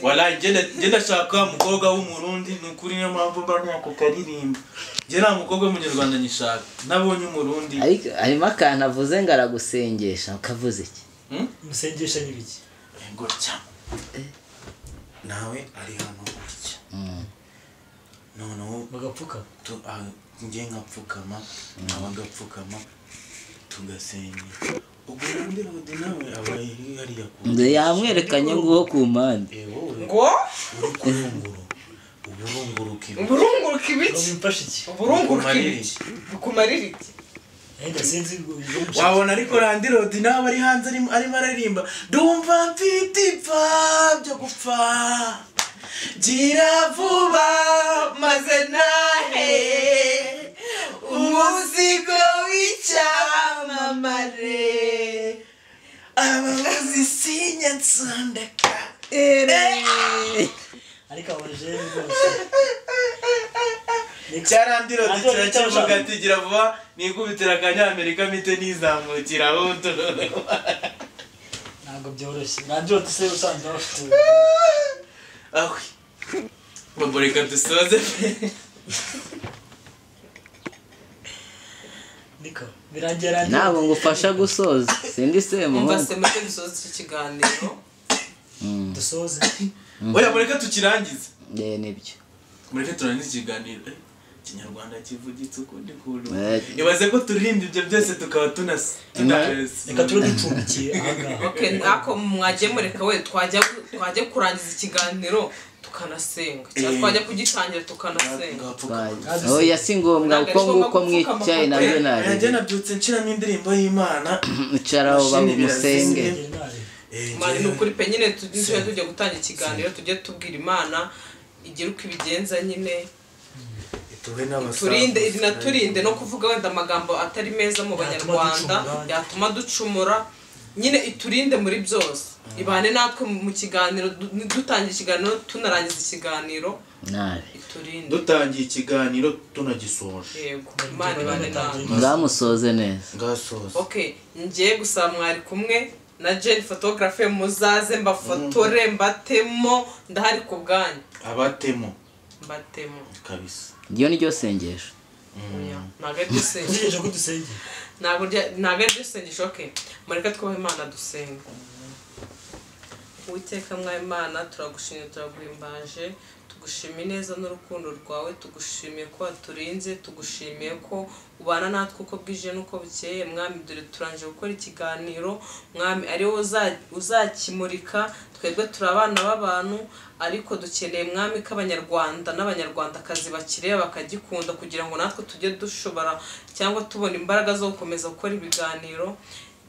Wala njye ndashaka umukobwa w'umurundi, ni ukuri niyo mpamvu mba ntako karirimba. Njye nta mukobwa w'umunyarwanda nyishaka, nabonye umurundi. Ariko harimo akantu avuze ngo aragusengesha, kavuze iki? Musengesha ni biki? Gutya. Nawe ari hano gutya. Noneho bagapfuka njye nkapfukama, nawe agapfukama, tugasenga. Ubwo undi rodi nawe aba hariya ku nde yamwerekanye ngo ku mpande. Ngo uri kurunguru. Uburunguruka ibiki? Uburunguruka ibiki? Uburunguruka ibiki? Bikumarira iki? Wabona ariko Randi Rodi nawe ari hanze arimo aririmba ndumva mfite ipfa byo gupfa gira vuba maze nahe umuzigo w'icyamamare ababuzi sinya nsondeka. Ariko abaje rwose Cyarandi Rodi kirakivuga ati gira vuba nikubitira akanyamerika mite nizamukira aho. Ntabwo byoroshye. Randi Rodi se usanzwe afite aho. Baboreka dusoze. Niko birangira Randi. Ntabwo ngufasha gusoza. Sindi se muhungu. Umva se muke dusoze iki kiganiro. Dusoze. Oya mureke tukirangize. Nibyo. Mureke turangize ikiganiro. Kinyarwanda kivugitse ukundi kuntu. Ibaze ko turirimba ibyo byose tukaba tunasi. Reka tube ducumbikiye ahangaha. Okay, ako mwagiye mureka we twajya kurangiza ikiganiro tukanasenga. Cyangwa twajya kugitangira tukanasenga. Oya si ngombwa uko nguko mwicaye nabyo nari. Njye nabyutse nshiramo indirimbo y'Imana. Icaraho bamusenge. Mani nukuri pe nyine tujye gutangira ikiganiro tujye tubwira Imana igira uko ibigenza nyine. Turinde inaturinde no kuvuga wenda amagambo atari meza mu banyarwanda yatuma ducumura nyine, iturinde muri byose, ibane natwe mu kiganiro, dutangira ikiganiro tunarangiza ikiganiro, iturinde dutangiye ikiganiro tunagisoje. Yego, Imana ibane natwe. Ngamusoze neza. Ngasoze. Okay, ngiye gusa mwari kumwe na Jane photographe, muzaze mbafotore mbatemo, ndahari ku bwanyu. Abatemo. Mbatemo. Kabisa. Iyo ni ryo sengesho. Ntabwo ari ryo sengesho. Ntabwo ari ryo sengesho. Okay, mureke twubahe Imana dusenga. Uwiteka mwa Imana, turagushimye, turaguhimbaje, tugushimiye neza n'urukundo rwawe, tugushimiye ko waturinze, tugushimiye ko ubana natwe uko bwije n'uko bukeye. Mwami dore turangije gukora ikiganiro, Mwami ari wowe uzakimurika, twebwe turi abana b'abantu, ariko dukeneye Mwami ko abanyarwanda n'abanyarwandakazi bakireba bakagikunda, kugira ngo natwe tujye dushobora cyangwa tubona imbaraga zo gukomeza gukora ibiganiro.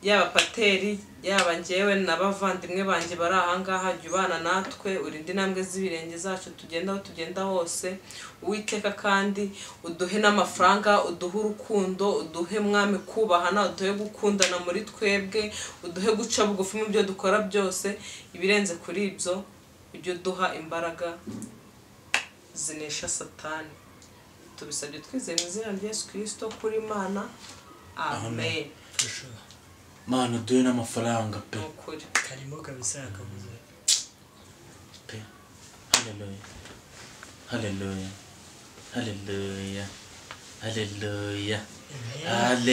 Yaba pateri, yaba njyewe n'abavandimwe banjye bari aha ngaha, jya ubana natwe, urinde intambwe z'ibirenge zacu tugenda aho tugenda hose. Uwiteka kandi uduhe n'amafaranga, uduhe urukundo, uduhe Mwami kubahana, uduhe gukundana muri twebwe, uduhe guca bugufi mu byo dukora byose. Ibirenze kuri ibyo, ujye uduha imbaraga zinesha Satani. Tubisabye twizeye mu izina rya Yesu Kristo kuri Imana. Amen. Mana uduhe n'amafaranga pe. Nukuri. Karimo kabisa yakabuze. Pe. Hallelujah. Hallelujah. Hallelujah. Hallelujah. Hallelujah.